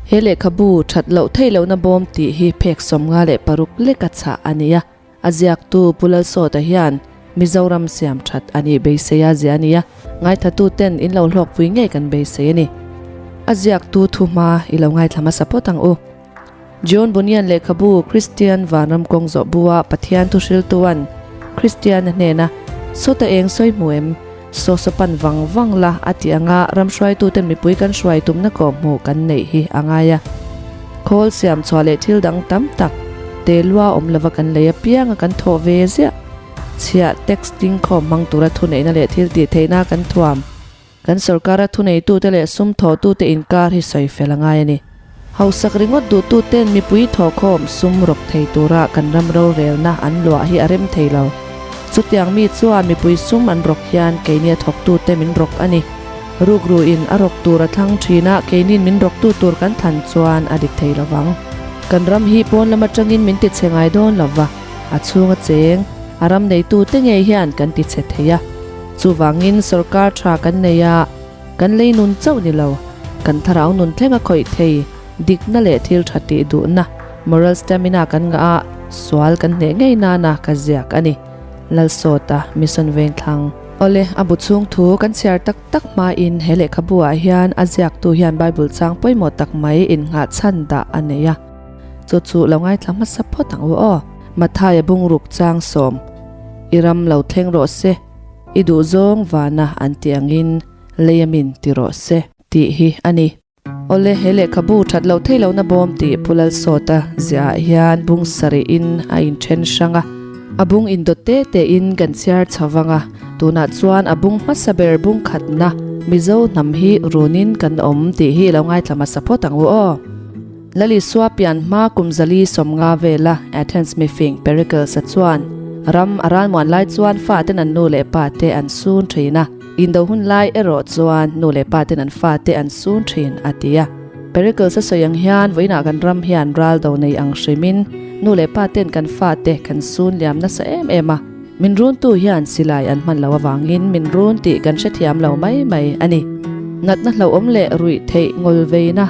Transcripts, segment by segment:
He lehkhabu that loh theih lohna bawm tih hi phek 56 leka chhah a ni a, a ziaktu Pu Lalsawta hian Mizoram siam that a nih beisei a zia a ni a, ngaithatu ten in lo hlawkpui ngei kan beisei a ni. A ziaktu thu hma i lo ngaithla hmasa phawt ang u. John Bunyan lehkhabu Kristian Vanram kawng zawh bua Pathian thu hriltuan Kristiana hnena Sawta eng sawi hmu em? Saw saw pan vang vang la a tih anga ram hruaituten mipui kan hruai tumna kawh hmuh kan neih hi a ngai a. Khawl siam chhuah leh thil dang tam tak te lua awm lova kan lei apianga kan thawh ve ziah. Chhiah tax dingkhawm hmang tura thuneihna leh thil tih theihna kan thuam. Kan sorkara thuneitute leh sum thawhtute inkar hi sawi fel a ngai a ni. Hausak ringawt duhtuten mipui thawhkhawm sum rawk thei tura kan ram rorelna an luah hi a rem thei lo. Chutiang mi chuan mipui sum an rawk hian keini a thawktute min rawk a ni. Rukruin a rawk tur a thlang thin a, keiniin min rawktu tur kan thlan chuan a dik thei lo vang. Kan ram hi pawn lam atangin min tichhe ngai dawn lo va, a chhunga cheng, a ram neitute ngei hian kan tichhe thei a. Chuvangin sorkar tha kan nei a, kan lei nun chauh ni lo, kan thlarau nun thleng a khawih thei, dikna leh thil tha tih duhna, moral stamina kan ngah a, sual kan hneh ngei nana ka ziak a ni. Lalsawta, Mission Vengthlang. Awle, a bu chhung thu kan chhiar tak tak hmain he lehkhabu ah hian a ziaktu hian Bible chang pawimawh tak mai innghah chhan dah a nei a. Chu chu lo ngaithla hmasa phawt ang u aw. Mathaia bungruk chang sawm. I ram lo thleng rawh se, i duh zawng vana an tih angin lei a min ti rawh se, tih hi a ni. Awle, he lehkhabu that loh theih lohna bawm tih Pu Lalsawta ziahah hian bung sarih-in a inthen hrang a. A bung indawt te tein kan chhiar chho vang a, tunah chuan a bung hmasa ber bung khatna Mizo hnam hi runin kan awm tih hi lo ngaithla hmasa phawt ang u aw. Lalisua pian hma kum 450 vela Athens mifing Pericles-a chuan ram a ralmuan lai chuan faten an nu leh pate an sun thin a, indo hun lai erawh chuan nu leh paten an fate an sun thin a ti a. Pericles-a sawi ang hian vawiinah kan ram hian ral do nei ang hrimin nu leh paten kan fate kan sun liam nasa em em a, min runtu hian silai an hman loh avangin min run tih kan hrethiam lo mai mai a ni. Natna hlauhawm leh ruih theih ngawlveina.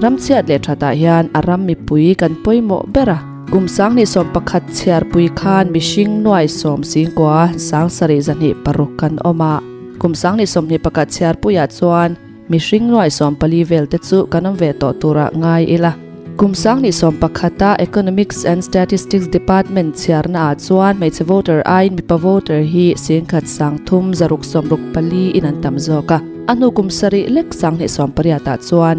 Ramchhiat leh thatah hian a ram mipui kan pawimawh ber a. Kum 2011 chhiarpui khan mihring nuai sawm singkua 7206 kan awm a. Kum 2021 chhiarpuiah chuan mihring nuai 14 vel te chu kan awm ve tawh turah ngai ila. Kum 2011 a Economics and Statistics Department chhiarnaah chuan hmeichhe voter aiin mipa voter hi 13,664 in an tam zawk a. A hnu kum sarih lek 2018 ah chuan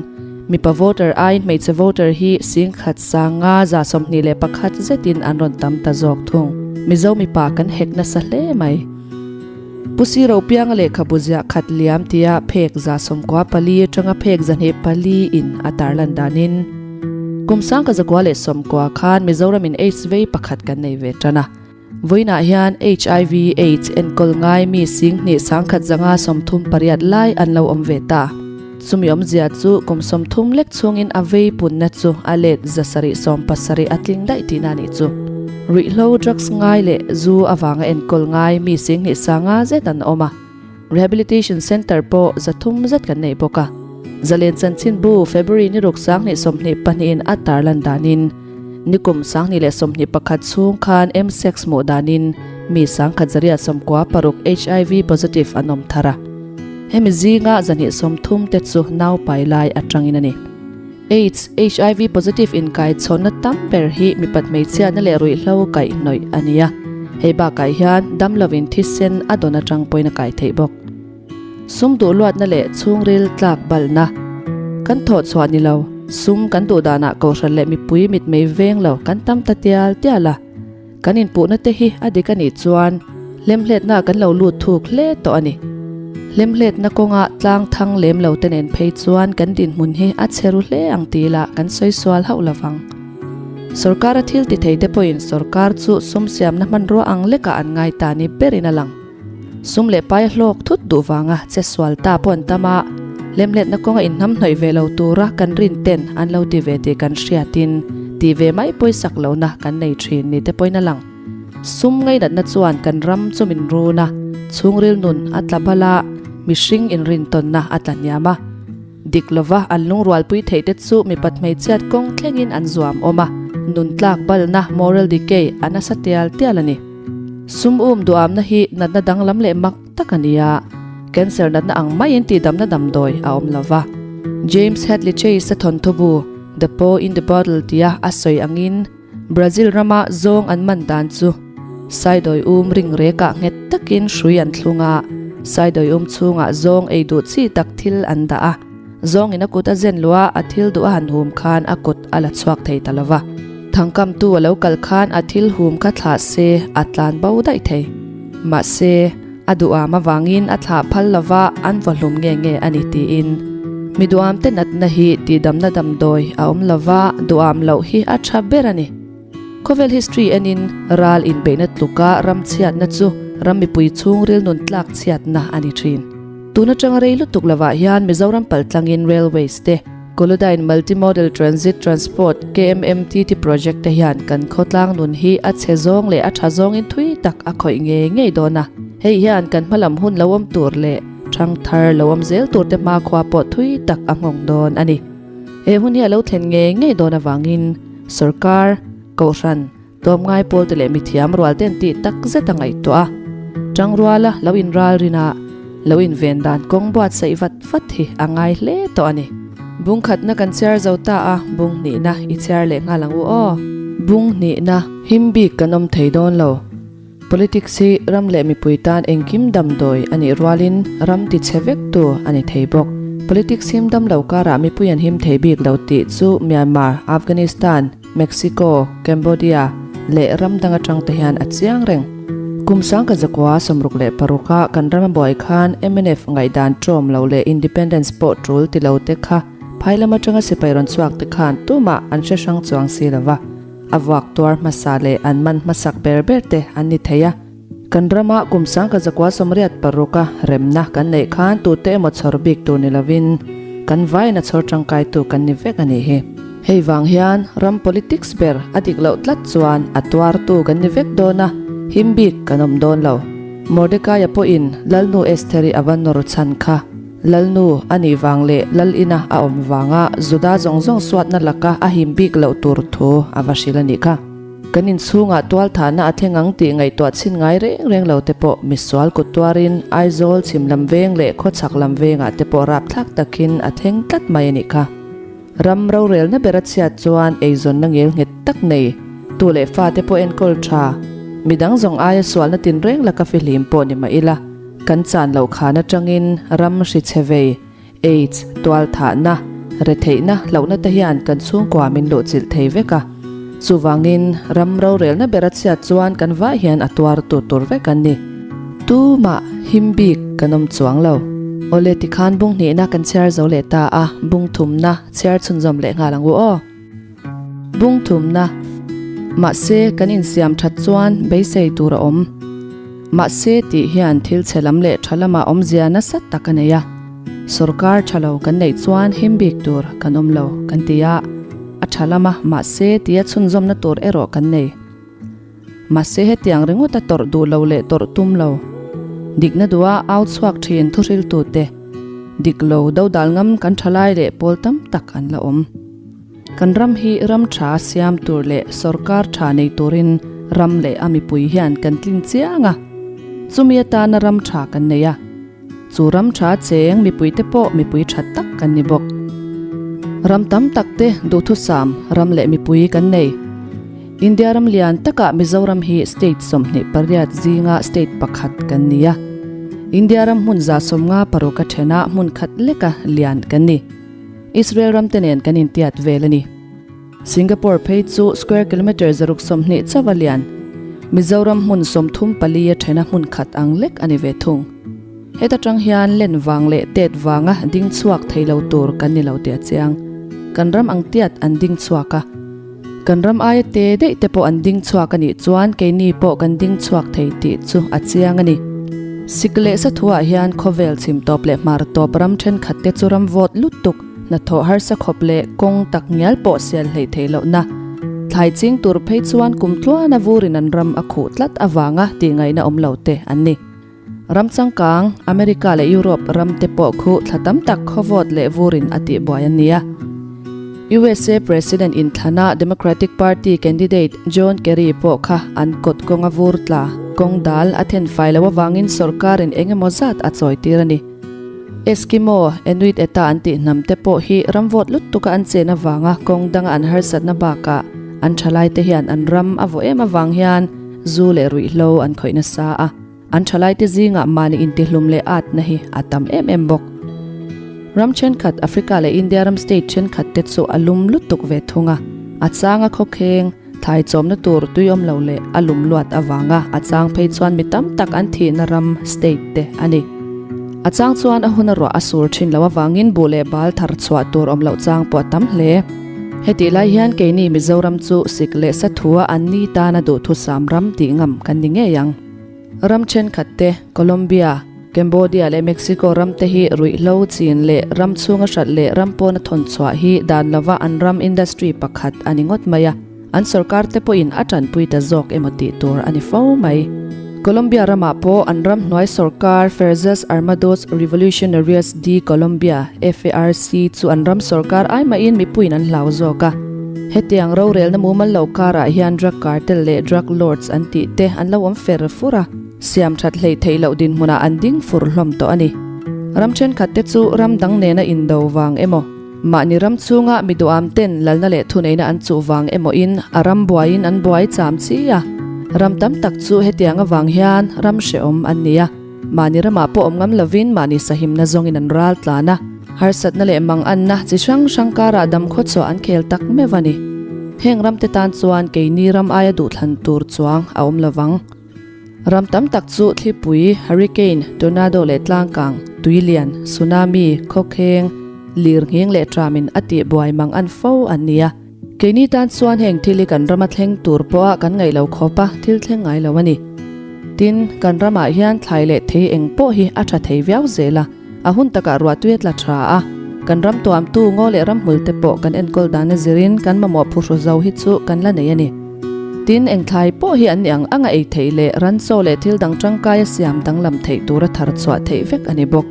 mipa voter aiin hmeichhe voter hi 15,121 zetin an rawn tam ta zawk thung. Mizo mipa kan hek nasa hle mai. Pu Siro Pianga lehkhabu ziah khat liam tia phek 94 atanga phek 204 in a tarlan danin kum 1990 khan Mizoramin AIDS vei pakhat kan nei ve tan a. Vawiinah hian HIV AIDS enkawl ngai mi 2138 lai an lo awm ve ta. Chumi awmzia chu kum 30 lek chhungin a vei punna chu a let 770 a tling daih tihna a nih chu. Ruihhlo drugs ngai leh zu avanga enkawl ngai mi 25 zet an awm a. Rehabilitation Centre pawh 300 zet kan nei bawk a. Zalen chanchinbu February ni ruk 2022 in a tarlan danin Nikum 2021 chhung khan msex hmuh danin mi 1196 HIV positive an awm thar a. Hemi zinga 230 te chu naupai lai atangin a ni. AIDS, HIV positive inkai chhawnna tam ber hi mipat hmeichhiatna leh ruihhlo kaihhnawih a ni a. Hei bakah hian dam lovin thisen a dawn atang pawhin a kai theih bawk. Sum duh luatna leh chhungril tlak balna kan thawh chhuah ni lo, sum kan duh danah kohhran leh mipui mitmei veng lo kan tam ta tial tial a. Kan inpuhna te hi a dik a nih chuan hlemhletna kan lo lut thuk hle tawh a ni. Hlemhletna kawnga tlang thang lem lo te nen phei chuan kan dinhmun hi a chhe ru hle ang tih lah kan sawi sual hauh lo vang. Sorkara thil ti thei te pawhin sorkar chu sum siamna hmanrua ang lekah an ngai ta ni berin a lang. Sum leh pai a hlawk thut duh vanga che sual ta pawh an tam a, hlemhletna kawnga inhnamhnawih ve lo tura kan rin ten an lo ti ve tih kan hriatin tih ve mai pawisak lohna kan nei thin ni te pawhin a lang. Sum ngainatna chuan kan ram chu min run a, chhungril nun a tla bal a, mihring inrintawnna a tla hniam a. Dik lova an lungrualpui theih te chu mipat hmeichhiat kawng thlengin an zuam awm a, nun tlak balna, moral decay, a nasa tial tial a ni. Sum um duamna hi natna danglam leh mak tak a ni a, cancer natna ang maiin tihdamna damdawi a awm lova. James Hadley Chase-a thawnthu bu The Paw in the Bottle tia a sawi angin, Brazil rama zawng an man dan chu Saidawi um ring rekah nghet takin hrui an thlung a, Saidawi um chhungah zawng ei duh chi tak thil an dah a, zawngin a kut a zen luh a, a thil duh a han hum khan a kut a la chhuak thei ta lo va. Thangkamtu a lo kal khan a thil hum kha thlah se a tlan bo daih thei. Mahse, a duham avangin a thlah phal lo va, an vaw hlum nge nge a ni tiin. Mi duhamte natna hi tihdamna damdawi a awm lo va, duham loh hi a tha ber a ni. Khawvel history enin ral inbeihna tluka ram chhiatna chu ram mipui chhungril nun tlak chhiatna a ni thin. Tun atanga rei lutuk lovah hian Mizoram paltlangin Railways te, Kolodyne Multimodal Transit Transport, KMMTT, project te hian kan khawtlang nun hi a chhe zawng leh a tha zawngin thui tak a khawih ngei ngei dawn a. Hei hian kan hmalam hun lo awm tur leh thangthar lo awm zel tur te hmakhua pawh thui tak a nghawng dawn a ni. He hun hi a lo thlen ngei ngei dawn avangin sorkar, kohhran, tlawmngai pawlte leh mithiam rual ten tih tak zet a ngaihtuah a. Tangruala lo inralrin a, lo inven dan kawng buatsaih vat vat hi a ngai hle tawh a ni. Bung khatna kan chhiar zo ta a, bung hnihna i chhiar leh nghal ang u aw. Bung hnihna him bik kan awm thei dawn lo. Politics hi ram leh mipui tan engkim damdawi a nih rualin ram ti chhe vek tu a ni thei bawk. Politics him dam lo karah mipui an him thei bik lo tih chu Myanmar, Afghanistan, Mexico, Cambodia leh ram dang atang te hian a chiang reng. Kum sangka zakua 66 ah kan ram a buai khan mnf ngaihdan ṭawm lo leh independence pawh ṭul ti lo te kha phai lam atanga sipai rawn chhuak te khan tumah an hre hrang chuang si lo va. A vuak tuar hmasa leh an man hmasak ber ber te an ni thei a. Kan rama kum 1986 a remna kan neih khan tute emaw chhawr bik tur ni lovin kan vaina chhawr tangkaitu kan ni vek a nih hi. Hei vang hian ram politics ber a dik loh tlat chuan a tuartu kan ni vek dawn a, him bik kan awm dawn lo. Mordekaia pawhin Lalnu Estheri a va nawr chhan kha. Lalnu a nih vang leh Lal ina a awm vanga Juda zawng zawng suatna laka a him bik loh tur thu a va hrilh a nih kha. Kan inchhungah tualthahna a thleng ang tih ngaihtuah chhin ngai reng reng lo te pawh misual kut tuarin Aizawl chhim lam veng leh khawchhak lam vengah te pawh rapthlak takin a thleng tlat mai a nih kha. Ram rorelna ber a chhiat chuan eizawnna ngel nghet tak nei, tu leh fate pawh enkawl tha, midang zawng aia sualna tinreng laka fihlim pawh ni mah ila, Kan chan loh khan atangin ram hri chhe vei, aids, tualthahna, retheihna hlauhna te hian kan chhungkua min luhchilh thei vek a. Chuvangin ram rorelna ber a chhiat chuan kan vah hian a tuar tur tur vek an ni. Tumah him bik kan awm chuang lo. Awle tikhan bung hnihna kan chhiar zo leh ta a, bung thumna chhiar chhunzawm leh nghal ang u aw. Bung thumna, Mahse, kan insiam that chuan beisei tur a awm. Mahse tih hian thil chhe lam leh tha lamah awmzia nasa tak a nei a. Sorkar tha lo kan neih chuan him bik tur kan awm lo kan ti a, a tha lama mahse tia chhunzawmna tur erawh kan nei. Mahse hetiang ringawt a tawrh duh lo leh tawrh tum lo. Dikna duha au chhuak thin thuhriltute, dik lo dodal ngam kan thalai leh pawl tam tak an la awm. Kan ram hi ram tha siam tur leh sorkar tha nei turin ram leh a mipui hian kan tlin chiang a, chumi atana ram tha kan nei a, chu ram tha cheng mipuite pawh mipui tha tak kan ni bawk. Ram tam tak te duhthusam ram leh mipui kan nei. India ram lian takah Mizoram hi state 28 zinga state pakhat kan ni a, India ram hmun 56 a thenah hmun khat leka lian kan ni. Israel ram te nen kan intiat vel a ni. Singapore phei chu square kilometre 120 chauh a lian. Mizoram hmun 34 a thena hmun khat ang lek a ni ve thung. Heta tang hian len vang leh tet vanga ding chhuak thei lo tur kan ni lo tih a chiang. Kan ram ang tiat an ding chhuak a. Kan ram aia te daih te pawh an ding chhuak a nih chuan keini pawh kan ding chhuak thei tih chu a chiang a ni. Sik leh sathuah hian khawvel chhim tawp leh hmar tawp ram thenkhat te chu ram vawt lutuk, hnathawh harsa khawp leh kawng tak ngial pawh sial hleih theih lohna thlai ching tur phei chuan kum tluana vurin an ram a khuh tlat avanga tih ngaihna awm lo te an ni. Ram changkang, America leh Europe ram te pawh khu thla tam tak khawvawt leh vurin a tihbuai an ni a. USA President inthlana Democratic Party candidate John Kerry pawh kha an kawt kawnga vur tla kawng dal a then fai loh avangin sorkarin eng emaw zat a chawi tir a ni. Eskimo, Inuit eta an tih hnam te pawh hi ram vawt lutuk a an chen avanga kawng danga an harsatna bakah an thalaite hian an ram a vawh em avang hian zu leh ruihhlo an khawih nasa a. An thalaite zingah mahni intihlum leh atna hi a tam em em bawk. Ram thenkhat, Africa leh India ram state thenkhat te chu a lum lutuk ve thung a. A changa khawkheng, thlai chawmna tur tui awm lo leh a lum luat avanga a chang phei chuan mi tam tak an thihna ram state te a ni. A chang chuan a huna ruah a sur thin loh avangin buh leh bal thar chhuah tur awm loh chang pawh a tam hle. Hetih lai hian keini Mizoram chu sik leh sathua an ni tana duhthusam ram tih ngam kan ni ngei ang. Ram thenkhat te, Colombia, Cambodia leh Mexico ram te hi ruihhlo chin leh ram chhunga hrat leh ram pawna thawn chhuah hi dan lova an ram industry pakhat a ni ngawt mai a, an sorkar te pawhin a tanpui ta zawk emaw tih tur a ni fo mai. Colombia ramah pawh an ram hnuai sorkar Fuerzas Armados Revolucionarias de Colombia, FARC, chu an ram sorkar ai mahin mipuiin an hlau zawk a. Hetiang rorelna mumal lo karah hian drug cartel leh drug lords an tih te an lo awm fer fur a, siam that hleih theih loh dinhmunah an ding fur hlawm tawh a ni. Ram thenkhat te chu ram dang nena indo vang emaw, mahni ram chhunga mi duham ten lalna leh thuneihna an chuh vang emaw in a ram buaiin an buai cham chi a. Ram tam tak chu hetiang avang hian ram hrehawm an ni a. Mahni ramah pawh awm ngam lovin mahni sahimna zawngin an ral tlan a, harsatna leh manganna chi hrang hrang karah damkhaw chhuah an khel tak meuh a ni. Heng ramte tan chuan keini ram aia duhthlan tur chuang a awm lovang. Ram tam tak chu thlipui, hurricane, tornado leh tlangkang, tuilian, tsunami, khawkheng, lirnghing leh tramin a tihbuai mangan fo an ni a. Keini tan chuan heng thil hi kan rama thleng tur pawha kan ngaih lo khawp a, thil thleng ngai lo a ni. Tin, kan ramah hian thlai leh thei eng pawh hi a tha thei viau zel a, a hun takah ruahtui a tla tha a, kan ram tuamtu ngaw leh ramhmul te pawh kan enkawl dan a zirin kan mamawh phuhru zo hi chu kan la nei a ni. Tin, eng thlai pawh hi an ni ang anga ei theih leh ranchaw leh thil dang tangkaia siam danglam theih tura thar chhuah theih vek a ni bawk.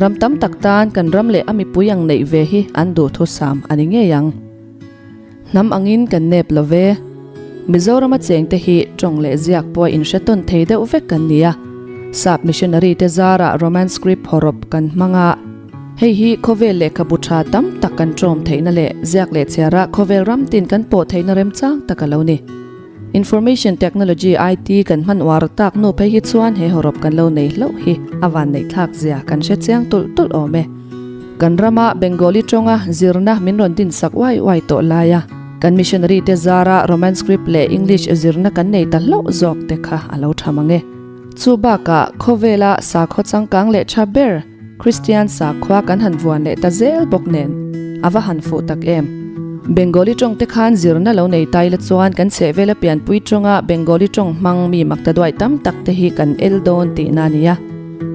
Ram tam tak tan kan ram leh a mipui ang neih ve hi an duhthusam a ni ngei ang. Hnam angin kan nep lo ve. Mizorama chengte hi tawng leh ziak pawh a inhre tawn thei deuh vek kan ni a. Sap missionary te zarah Roman script hawrawp kan hmang a. Hei hi khawvel lehkhabu tha tam tak kan tawm theihna leh ziak leh chhiara khawvel ram tin kan pawh theihna remchang tak a lo ni. Information Technology, IT, kan hman uar tak hnu phei hi chuan he hawrawp kan lo nei hlauh hi a van neih thlak zia kan hre chiang tulh tulh awm e. Kan rama Bengali tawnga zirna min rawn din sak uai uai tawh lai a, kan missionary te zara Roman script leh English zirna kan nei ta hlauh zawk te kha a lo tha mang e. Chu bakah khawvela sakhaw changkang leh tha ber Kristian sakhua kan han vuan leh ta zel bawk nen a va han fuh tak em. Bengali tawng te khan zirna lo nei tai la chuan kan chhehvela pianpui tawnga Bengali tawng hmang mi makta duai tam tak te hi kan el dawn tihna a ni a.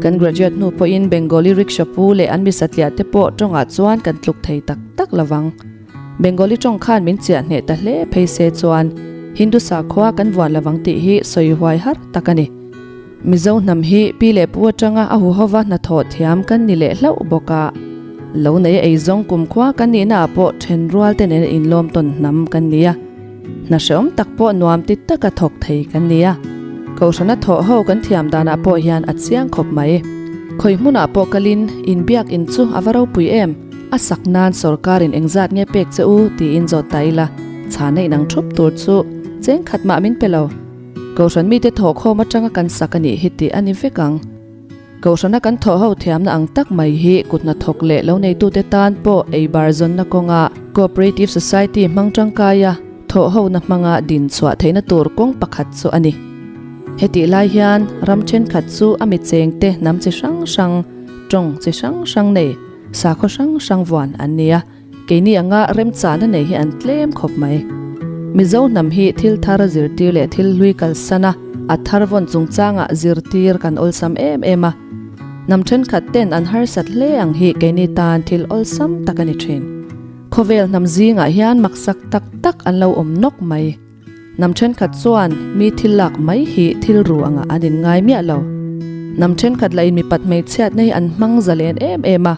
Kan graduate hnu pawhin Bengali rickshaw pu leh an mi satliah te pawh tawngah chuan kan tluk thei tak tak lovang. Bengali tawng khan min chiah hneh ta hle phei se chuan Hindu sakhua kan vuan lovang tih hi sawi huai har tak a ni. Mizo hnam hi pi leh pu atanga a huhova hnathawh thiam kan ni leh hlauh bawk a. Lo nei a eizawng kumkhua kan nihna ah pawh then rual te nena inlawm tawn hnam kan ni a. Hna hrehawm tak pawh nuam ti taka thawk thei kan ni a. Kohhrana thawh ho kan thiam danah pawh hian a chiang khawp mai. Khawi hmunah pawh kalin inbiak in chu a va ropui em? A sak nan sorkarin engzat nge pek che u tiin zawt ta ila, chhana inang thup tur chu cheng khat mah min pe lo. Kohhran mite thawhkhawm atanga kan sak a nih hi tih a ni vek ang. Kohhrana kan thawh ho thiamna ang tak mai hi kut hnathawk leh lo neitute tan pawh ei bar zawnna kawnga Cooperative Society hmang tangkaia thawh hona hmanga din chhuah theihna tur kawng pakhat chu a ni. Hetih lai hian ram thenkhat chu a mi chengte hnam chi hrang hrang, tawng chi hrang hrang nei, sakhaw hrang hrang vuan an ni a. Keini anga remchahna nei hi an tlem khawp mai. Mizo hnam hi thil thar zirtir leh thil hlui kalsan a, a thar vawn chungchangah zirtir kan awlsam em em a. Hnam thenkhat ten an harsat hle ang hi keini tan thil awlsam tak a ni thin. Khawvel hnam zingah hian maksak tak tak an lo awm nawk mai. Hnam thenkhat chuan mi thil lak mai hi thil ru angah an inngai miah lo. Hnam thenkhat lah in mipat hmeichhiatna hi an hmang zalen em em a.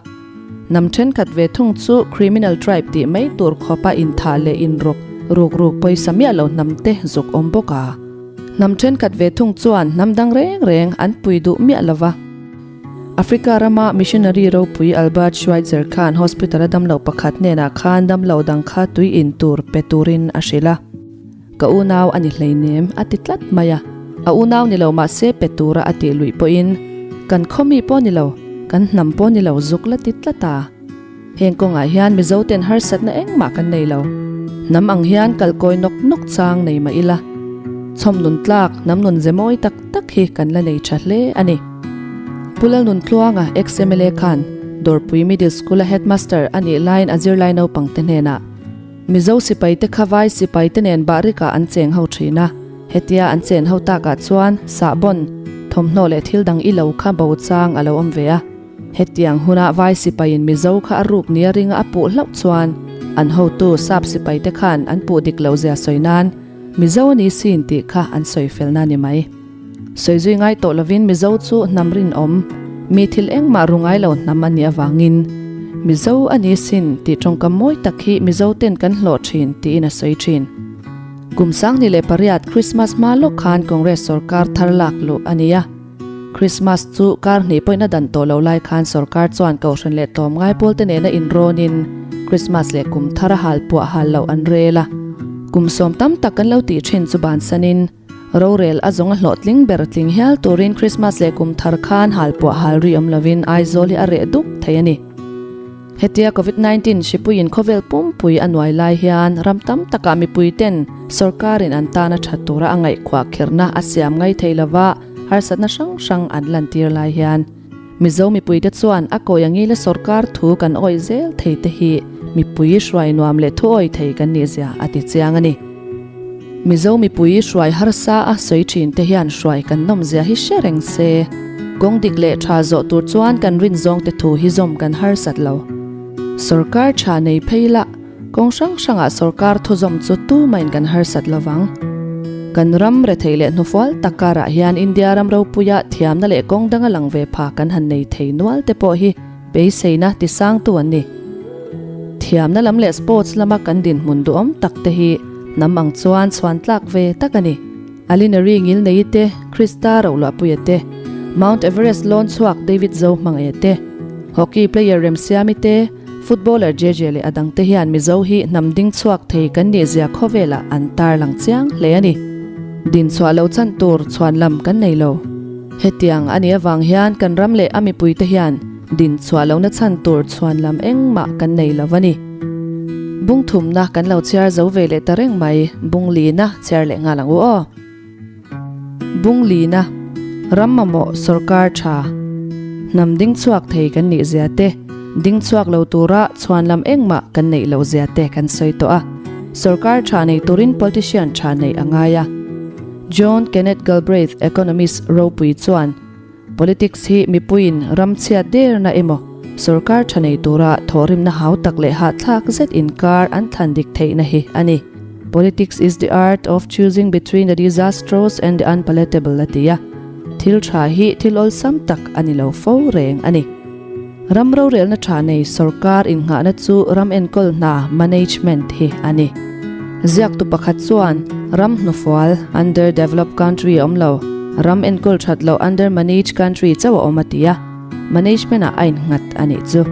Hnam thenkhat ve thung chu criminal tribe tih mai tur khawpa inthah leh inrawk ruk ruk pawisa miah lo hnam te zuk awm bawk a. Hnam thenkhat ve thung chuan hnam dang reng reng an pui duh miah lo va. Africa rama missionary ropui Albert Schweitzer khan hospital a damlo pakhat hnenah khan damlo dang kha tui in tur pe turin a hrilh a. Ka unau a ni hleinem a ti tlat mai a. A unau ni lo mahse pe tura a tih luih pawhin kan khaw mi pawh ni lo, kan hnam pawh ni lo zuk la ti tlat a. Heng kawngah hian Mizoten harsatna engmah kan nei lo. Hnam ang hian kalkawi nawk nawk chang nei mah ila, chhawm nun tlak hnam nun ze mawi tak tak hi kan la nei tha hle a ni. Pu Lalnuntluanga, ex-MLA khan Dawrpui Middle School-a Headmaster a nih laiin a zirlai naupangte hnenah, Mizo sipaite kha vai sipaite nen bahrikah an cheng ho thin a, hetia an chen ho takah chuan sahbawn, thawmhnaw leh thil dang i lo kha bo chang a lo awm ve a. Hetiang huna vai sipaiin Mizo kha a ruk nia ringa a puh hlauh chuan an hotu sap sipaite khan an puh dik lo zia sawi nan Mizo a ni sin tih kha an sawi felna ni mai. Sawi zui ngai tawh lovin Mizo chu hnam rinawm, mi thil engmah ru ngai lo hnam a nih avangin Mizo a ni sin tih tawngkam mawi tak hi Mizo ten kan hlawh thin tiin a sawi thin. Kum 2008 Krismas hma lawk khan Congress sorkar thar lak luh a ni a. Krismas chu kar hnih pawhin a dan tawh lo lai khan sorkar chuan kohhran leh tlawmngai pawlte nena inrawnin Krismas leh kum thar a hal puah hal loh an rel a. Kum sawm tam tak kan lo tih thin chu bansanin rorel a zawng a hlawhtling ber tling hial turin Krismas leh kum thar khan hal puah hal ri awm lovin Aizawl hi a reh duk thei a ni. Hetia Covid 19 hripuiin khawvel pumpui a nuai lai hian ram tam takah mipuiten sorkarin an tana that tura a ngaihkhuah kherna a siam ngai thei lova harsatna hrang hrang an lantir lai hian Mizo mipuite chuan a kawi angila sorkar thu kan awih zel thei te hi mipui hruai nuam leh thu awih thei kan nih zia a ti chiang a ni. Mizo mipui hruai harsa a sawi thin te hian hruai kan nawm zia hi hre reng se. Kawng dik leh tha zawh tur chuan kan rin zawng te thu hi zawm kan harsat lo. Sorkar tha nei phei la, kawng hrang hrangah sorkar thu zawm chu tumahin kan harsat lo vang. Kan ram rethei leh hnufual tak karah hian India ram ropuia thiamna leh kawng danga lang ve pha kan han nei thei nual te pawh hi Beiseina tisangtu an ni. Thiamna lam leh sports lama kan dinhmun duhawm tak te hi hnam ang chuan chhuan tlak ve tak a ni. Alinary Ngilneii te, Krista Rohluahpuia te, Mount Everest lawn chhuak David Zohmangaia te, Hockey player Remsiami te, Footballer Jeje leh a dangte hian Mizo hi hnam ding chhuak thei kan nih zia khawvelah an tarlang chiang hle a ni. Dinchhuah lo chan tur chhuan lam kan nei lo. Hetiang a nih avang hian kan ram leh a mipuite hian din chhuah lohna chhan tur chhuan lam engmah kan nei lo a ni. Bung thumna kan lo chhiar zo ve leh ta reng mai, bung lina chhiar leh nghal ang u aw. Bung lina, ram mamawh sorkar tha, hnam ding chhuak thei kan nih zia te, ding chhuak lo tura chhuan lam engmah kan neih loh zia te kan sawi tawh a. Sorkar tha nei turin politician tha neih a ngai a. John Kenneth Galbraith, economist ropui chuan, Politics hi mipuiin ram chhiat derna emaw, sorkar tha nei tura thawhrimna hau tak leh hahthlak zet inkar an thlan dik theihna hi a ni. Politics is the art of choosing between the disastrous and the unpalatable a ti a. Thil tha hi thil awlsam tak a ni lo fo reng a ni. Ram rorelna tha nei sorkar innghahna chu ram enkawl hna, management, hi a ni. Ziaktu pakhat chuan, Ram hnufual, under-developed country, a awm lo, ram enkawl that loh, under-managed country, chauh a awm a ti a, management-ah a innghat a nih chu.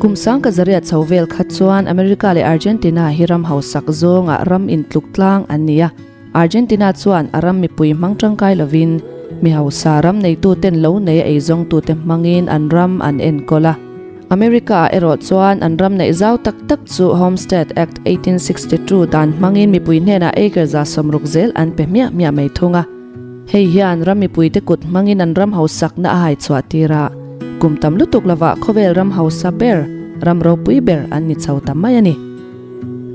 Kum sangka zariat chho vel kha chuan America leh Argentina hi ram hausak zawngah ram intluk tlang an ni a. Argentina chuan a ram mipui hmang tangkai lovin mi hausa ram neituten lo nei a eizawngtute hmangin an ram an enkawl a. America-ah erawh chuan an ram neih zau tak tak chu Homestead Act 1862 dan hmangin mipui hnenah acre 60 zel an pe hmiah hmiah mai thung a. Hei hian ram mipuite kut hmangin an ram hausakna a haichhuah tir a, kum tam lutuk lovah khawvel ram hausa ber, ram ropui ber an ni chho ta mai a ni.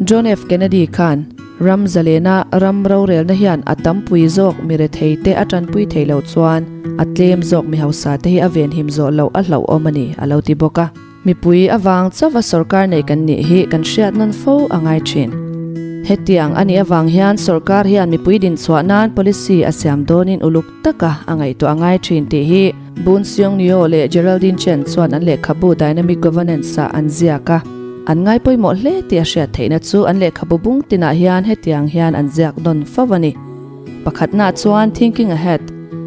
John F. Kennedy khan ram zalena ram rorelna hian a tampui zawk mi retheite a tanpui thei lo chuan a tlem zawk mi hausa te hi a venhim zawh loh a hlauhawm a ni a lo ti bawk a. Mipui avang chauha sorkar nei kan nih hi kan hriat nawn fo a ngai thin. Hetiang a nih avang hian sorkar hian mipui dinchhuah nan policy a siam dawnin uluk taka a ngaihtuah a ngai thin tih hi. Boon Seong Neo leh Geraldine Chen chuan an lehkhabu Dynamic Governance-ah an ziak a. An ngai pawimawh hle tih a hriat theihna chu an lehkhabu bung tinah hian hetiang hian an ziak nawn fo a ni. Pakhatna chuan Thinking Ahead,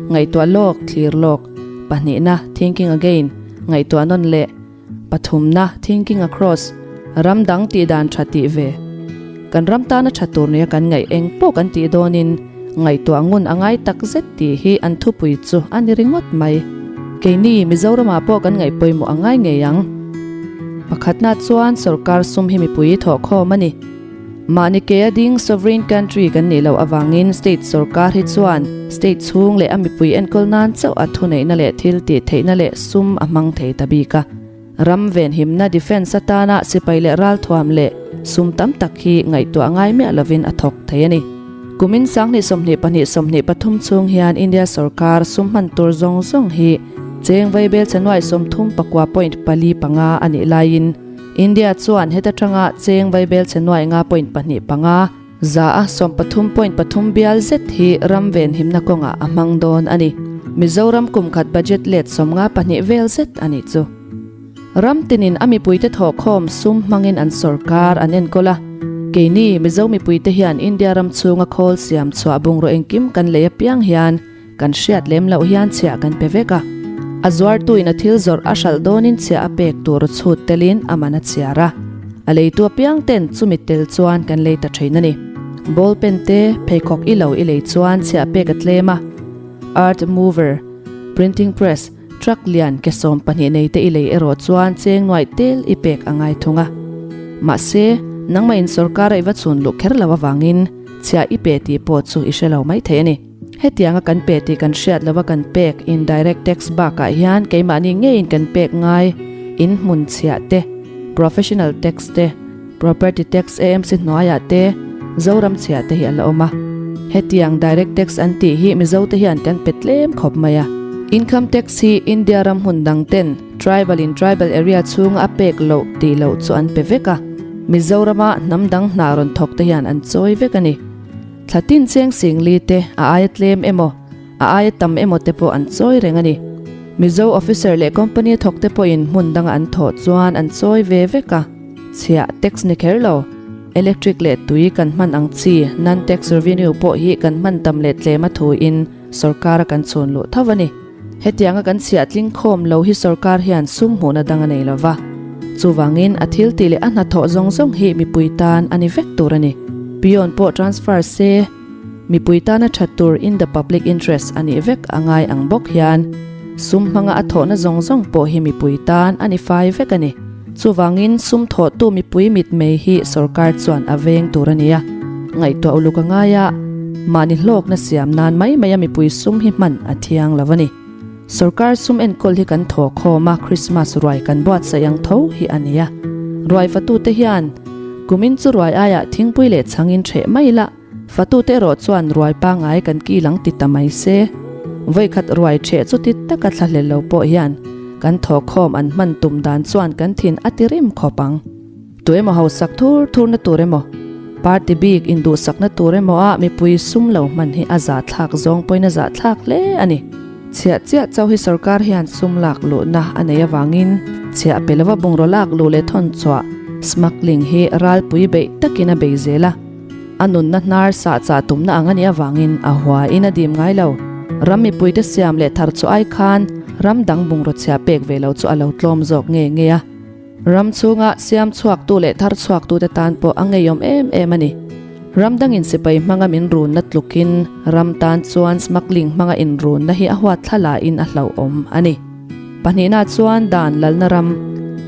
ngaihtuah lawk, thlir lawk, pahnihna Thinking Again, ngaihtuah nawn leh, Pathumna, Thinking Across, Ram dang tih dan tha tih ve. Kan ram tana tha tur nia kan ngaih eng pawh kan tih dawnin ngaihtuah ngun a ngai tak zet tih hi an thupui chu a ni ringawt mai. Keini Mizoramah pawh kan ngaih pawimawh a ngai ngei ang. Pakhatna chuan sorkar sum hi mipui thawhkhawm a ni. Mahni ke a ding sovereign country kan nih loh avangin state sorkar hi chuan state chhung leh a mipui enkawl nan chauh a thuneihna leh thil tih theihna leh sum a hmang thei ta bik a. Ram venhimna defence atana sipai leh ralthuam leh sum tam tak hi ngaihtuah ngai miah lovin a thawk thei a ni. Kumin 2022 23 chhung hian India sorkar sum hman tur zawng zawng hi cheng vaibel chhe nuai 34.45 a nih laiin India chuan heta tanga cheng vaibel chhe nuai nga point pahnih panga, za a 13 point pathum bial zet hi ram venhimna kawngah a hmang dawn a ni. Mizoram kum khat budget let 52 vel zet a nih chu. Ram tinin a mipuite thawhkhawm sum hmangin an sorkar an enkawl a. Keini Mizo mipuite hian India ram chhunga khawl siam chhuah bungraw engkim kan lei apiang hian Kan hriat lem loh hian chhiah kan pe vek a, a zuartuin a thil zawrh a hralh dawnin chhiah a pek tur chhut telin a man a chhiar a, a leitu apiang ten chumi tel chuan kan lei ta thin a ni. Ball pen te, pheikhawk i lo i lei chuan chhiah pek a tlem a, earth mover, printing press, truck lian ke 12 nei te i lei erawh chuan cheng nuaih tel i pek a ngai thung a. Mahse, nangmah in sorkar a i va chhun luh kher lo avangin chhiah i pe tih pawh chu i hre lo maithei a ni. Hetianga kan pe tih kan hriat lova kan pek indirect tax bakah hian keimahni ngeiin kan pek ngai in hmun chhiah te, professional tax te, property tax AMC hnuaiah te, Zoram chhiah te hi a la awm a. Hetiang direct tax an tih hi Mizote hian kan pe tlem khawp mai a. Income tax hi India ram hmun dang ten tribal in tribal area chhunga a pek loh tih loh chu an pe vek a. Mizorama hnam dang hna rawn thawk te hian an chawi vek a ni. Thla tin cheng singli te a aia tlem emaw, a aia tam emaw te pawh an chawi reng a ni. Mizo officer leh company a thawk te pawhin hmun danga an thawh chuan an chawi ve vek a. Chhiah, tax ni kher lo. Electric leh tui kan hman ang chi non-tax revenue pawh hi kan hman tam leh tlem a thuin sorkar a kan chhun luh tho a ni. Hetianga kan chhiah tling khawm lo hi sorkar hian sum hmuhna dang a nei lo va. Chuvangin a thil tih leh a hnathawh zawng zawng hi mipui tan a ni vek tur a ni. Peon pawh transfer se, mipui tana that tur in the public interest a nih vek a ngai ang bawk hian sum hmanga a thawhna zawng zawng pawh hi mipui tan a ni fai vek a ni. Chuvangin sum thawhtu mipui mitmei hi sorkar chuan a veng tur a ni a, ngaihtuah uluk a ngai a, mahni hlawkna siam nan mai maia mipui sum hi hman a thiang lo a ni. Sorkar sum enkawl hi kan thaw khawm a, Krismas ruai kan buatsaih ang tho hi a ni a. Ruai fatute hian kumin chu ruai aiah thingpui leh chhangin ṭheh mai la, Fatute erawh chuan ruai pangngai kan kil ang ti ta mai se. Vawikhat ruai ṭheh chu ti taka thlahlel lo pawh hian kan thawhkhawm an hman tum dan chuan kan thin a ti rim khawp ang. Tu emaw hausak thur thurna tur emaw, party bik induhsakna tur emaw ah mipui sum lo hman hi a zahthlak zawng pawhin a zahthlak hle a ni. Chhiah chiah chauh hi sorkar hian sum lak luhna a nei avangin chhiah pe lova bungraw lak luh leh thawn chhuah, smuggling, hi ralpui beih takin a bei zel a. A nunna hnar sah chah tumna ang a nih avangin a huain a dim ngai lo. Ram mipuite siam leh thar chu ai khan ram dang bungraw chhia pek ve lo chu a lo tlawm zawk nge nge a. Ram chhunga siam chhuaktu leh thar chhuaktute tan pawh a ngeiawm em em a ni. Ram dangin sipai hmanga min runna tlukin ram tan chuan smuggling hmanga inrunna hi a huat thla lahin a hlauhawm a ni. Pahnihna chuan dan lalna ram.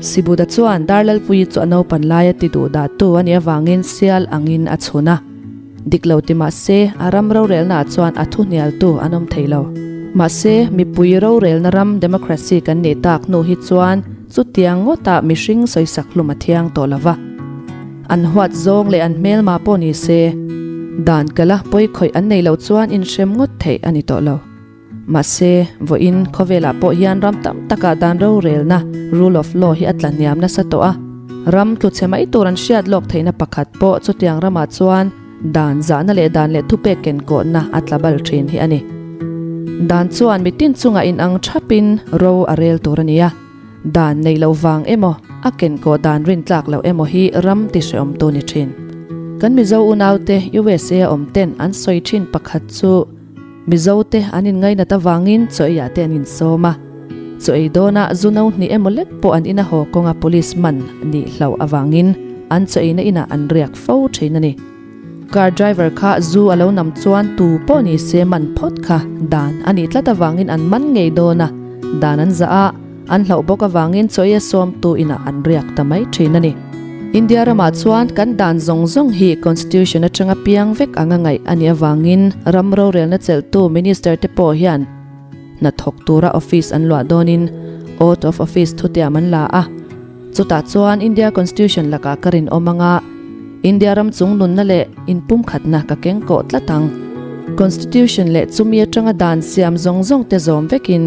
Sibuda chuan Darlalpuii chu a naupan laia ti duh dahtu a nih avangin sial angin a chhun a. Dik lo ti mah se, a ram rorelnaah chuan a thu hnialtu an awm thei lo. Mahse, mipui rorelna ram democracy kan nih tak hnu hi chuan chutiang ngawtah mihring sawisak hlum a thiang tawh lo va. An huat zawng leh an hmelma pawh ni se, dan kala pawikhawih an nei loh chuan inhrem ngawt theih a ni tawh lo. Mahse, vawiin khawvelah pawh hian ram tam takah dan rorelna, rule of law, hi a tla hniam nasa tawh a. Ram tlu chhe mai tur an hriat lawk theihna pakhat pawh chutiang ramah chuan dan zahna leh dan leh thupek kenkawhna a tla bal thin hi a ni. Dan chuan mitin chungah inang thapin ro a rel tur a ni a. Dan neih loh vang emaw, a kenkawh dan rintlak loh emaw hi ram ti hrehawmtu ni thin. Kan Mizo unaute USA a awm ten an sawi thin pakhat chu Mizo te an inngainat avangin chaw eiah te an insawm a. Chaw ei dawnah zu no hnih emaw lek pawh an ina haw kawnga police man nih hlauh avangin an chaw eina inah an riak fo thin a ni. Car driver kha zu a lo nam chuan tu pawh ni se man phawt kha dan a nih tlat avangin an man ngei dawn a, dan an zah a, an hlauh bawk avangin chaw ei a sawmtu inah an riak ta mai thin a ni. India ramah chuan kan dan zawng zawng hi Constitution atanga piang vek anga ngaih a nih avangin ram rorelna chelhtu Minister te pawh hian hna thawk tura office an luah dawnin Oath of Office thutiam an la a. Chutah chuan India Constitution lakah ka rinawm anga India ram chung nunna leh inpumkhatna ka keng kawh tlat ang. Constitution leh chumi atanga dan siam zawng zawng te zawm vekin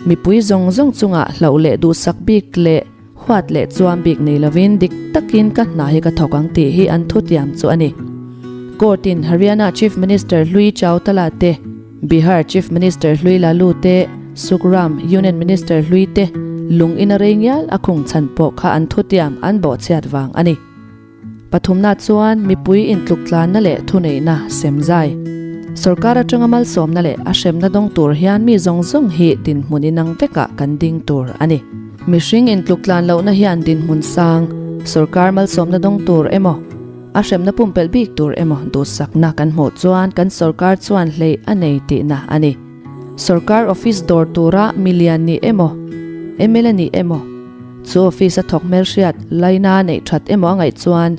mipui zawng zawng chungah hlauh leh duhsak bik leh huat leh chuam bik nei lovin dik takin ka hna hi ka thawk ang tih hi an thutiam chu a ni. Court in Haryana Chief Minister hlui Chautala te, Bihar Chief Minister hlui Lalu te, Sukram Union Minister hlui te lung in a rei ngial a khung chhan pawh kha an thutiam an bawhchhiat vang a ni. Pathumna chuan mipui intluktlanna leh thuneihna sem zai. Sorkar atanga malsawmna leh a hremna dawng tur hian mi zawng zawng hi dinhmun inang vekah kan ding tur a ni. Mihring intluktlan lohna hian dinhmun sang, sorkar malsawmna dawng tur emaw, A hremna pumpelh bik tur emaw duhsakna kan hmuh chuan kan sorkar chuan hleih a nei tihna a ni. Sorkar office dawr tura milian nih emaw, mla nih emaw, chu office a thawk hmelhriat laina neih that emaw a ngaih chuan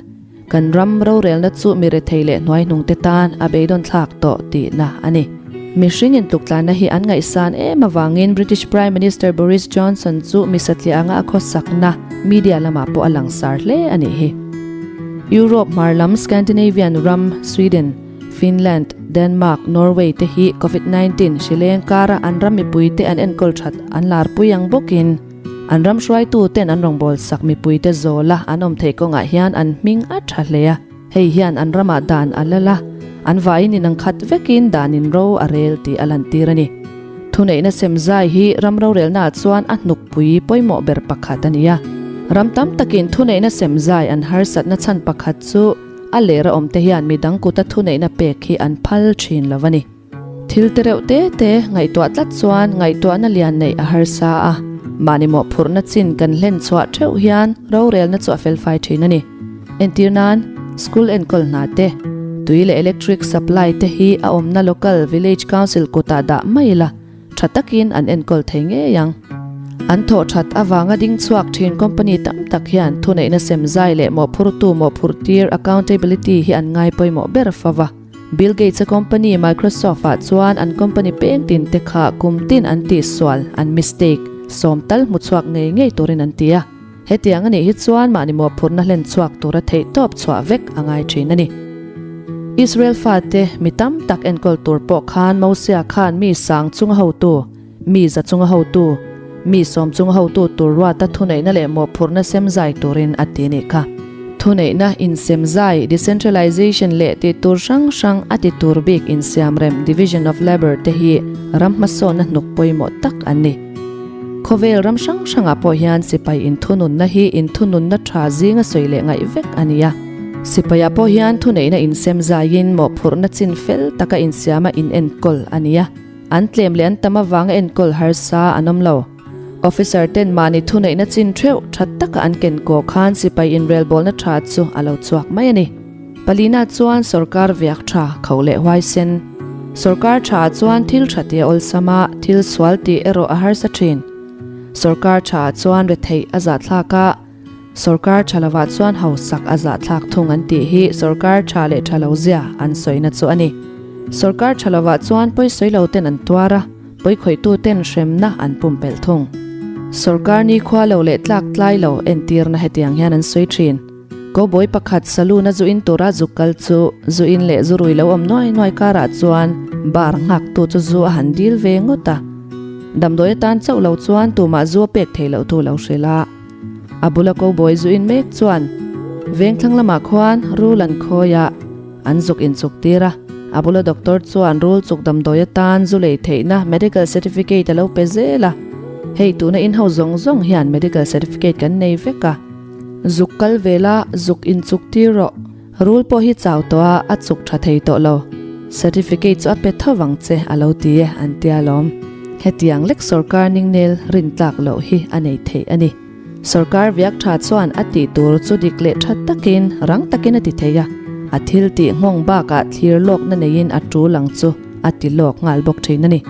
kan ram rorelna chu mi rethei leh hnuaihnungte tan a beidawn thlak tawh tihna a ni. Mihring intluktlana hi an ngaihsan em avangin British Prime Minister Boris Johnson chu mi satliah anga a khawsakna media lamah pawh a langsar hle a nih hi. Europe hmar lam Scandinavian ram Sweden, Finland, Denmark, Norway te hi Covid 19 hri leng kara an ram mipui te an enkawl that an lar pui ang bawkin an ram hruaitu ten an rawngbâwl sak mipui te zawla an awm theih kawngah hian an hming a tha hle a. Hei hian an ramah dan a lal a, an vaiin in ang khat vekin danin ro a rel tih a lantir a ni. Thuneihna sem zai hi ram rorelnaah chuan a hnukpui pawimawh ber pakhat a ni a. Ram tam takin thuneihna sem zai an harsatna chhan pakhat chu a lera awmte hian midang kuta thuneihna pek hi an phal thin lo a ni. Thil te reuh te te ngaihtuah tlat chuan ngaihtuahna lian neih a harsa a, mahni mawhphurhna chin kan hlen chhuah theuh hian rorelna chu a felfai thin a ni. Entir nan, school enkawl hna te, tui leh electric supply te hi a awmna local village council kutah dah mai ila tha takin an enkawl thei ngei ang. An thawh that avanga ding chhuak thin company tam tak hian thuneihna sem zai leh mawhphurtu mawhphurh tir accountability hi an ngai pawimawh ber fova. Bill Gates-a company Microsoft-ah chuan an company peng tin te kha kum tin an tihsual, an mistake, sawm tal hmu chhuak ngei ngei turin an ti a. Hetiang a nih hi chuan mahni mawhphurhna hlen chhuak tura theihtawp chhuah vek a ngai thin a ni. Israel fate mi tam tak enkawl tur pawh khan Mosia khan mi sang chunga hotu, Mi za chunga hotu, mi sawm chunga hotu tur ruata thuneihna leh mawhphurhna sem zai turin a ti nih kha. Thuneihna insem zai, decentralization, leh tih tur hrang hrang a ti tur bik insiamrem, division of labour, te hi ram hmasawnna hnuk pawimawh tak an ni. Khawvel ram hrang hrangah pawh hian sipai inthununna hi inthununna tha zinga sawi leh ngaih vek a ni a. Sipaiah pawh hian thuneihna insem zaiin mawhphurhna chin fel taka insiama inenkawl a ni a. An tlem leh an tam avanga enkawl harsa an awm lo. Officer ten mahni thuneihna chin theuh tha taka an ken kaw khan sipai inrelbawlna tha chu a lo chhuak mai a ni. Palina chuan sorkar viak tha kho leh huaisen. Sorkar tha chuan thil tha tih a awlsam a, thil sual tih erawh a harsa thin. Sorkar tha chuan retheih a zahthlak a. Sorkar tha lovah chuan hausak a zahthlak thung an tih hi sorkar tha leh tha lo zia an sawina chu a ni. Sorkar tha lovah chuan pawisawi lo ten an tuar a, pawikhawihtu ten hremna an pumpelh thung. Sorkar nikhua lo leh tlak tlai lo entirna hetiang hian an sawi thin. Cowboy pakhat saloon a zu in tura zuk kal chu zu in leh zu rui lo awm nuai nuai karah chuan bar nghaktu chu zu a han dil ve ngawt a. Damdawi atan chauh lo chuan tumah zu a pek theih loh thu lo hrilh a. A bula cowboy zu in mek chuan vengthlang lamah khuan rul an khawi a, an zuk inchuk tir a. A bula doctor chuan rul chuk damdawi atan zu lei theihna medical certificate a lo pe zel a. Hei tuna in ho zawng zawng hian medical certificate kan nei vek a. Zuk kal vel a, zuk inchuk tir rawh. Rul pawh hi chau tawh a, a chuk tha thei tawh lo. Certificate chu a pe tho vang che a lo ti e, an tia lawm. Hetiang lek sorkar ningnel rin tlak loh hi a nei theih a ni. Sorkar viak tha chuan a tih tur chu dik leh tha takin, rang takin a ti thei a. A thil tih nghawng bakah thlir lawkna neiin a tul ang chu a ti lawk nghal bawk thin a ni.